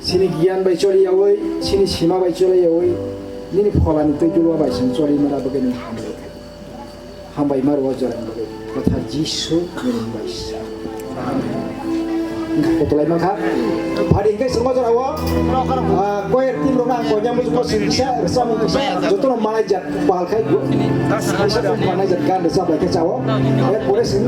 Chini giyan bai choli yaui, chini sima bai choli yaui, nini pholani twi dulwa bai chwng choli mara bagwi nwng hambai khai. Hambai maro o jora bagwi. Kwthar Jisu nini bai sa. Amen. Kotolai mankha. Phari hingke chwng o jora o, ah, choir team rok ang konya mujuko singsa, rwchapmung kisa, jotono malai jat. Pal khai bo. Kaisa bo manai jat gan rwchap bai khe chao. Ore pore sini.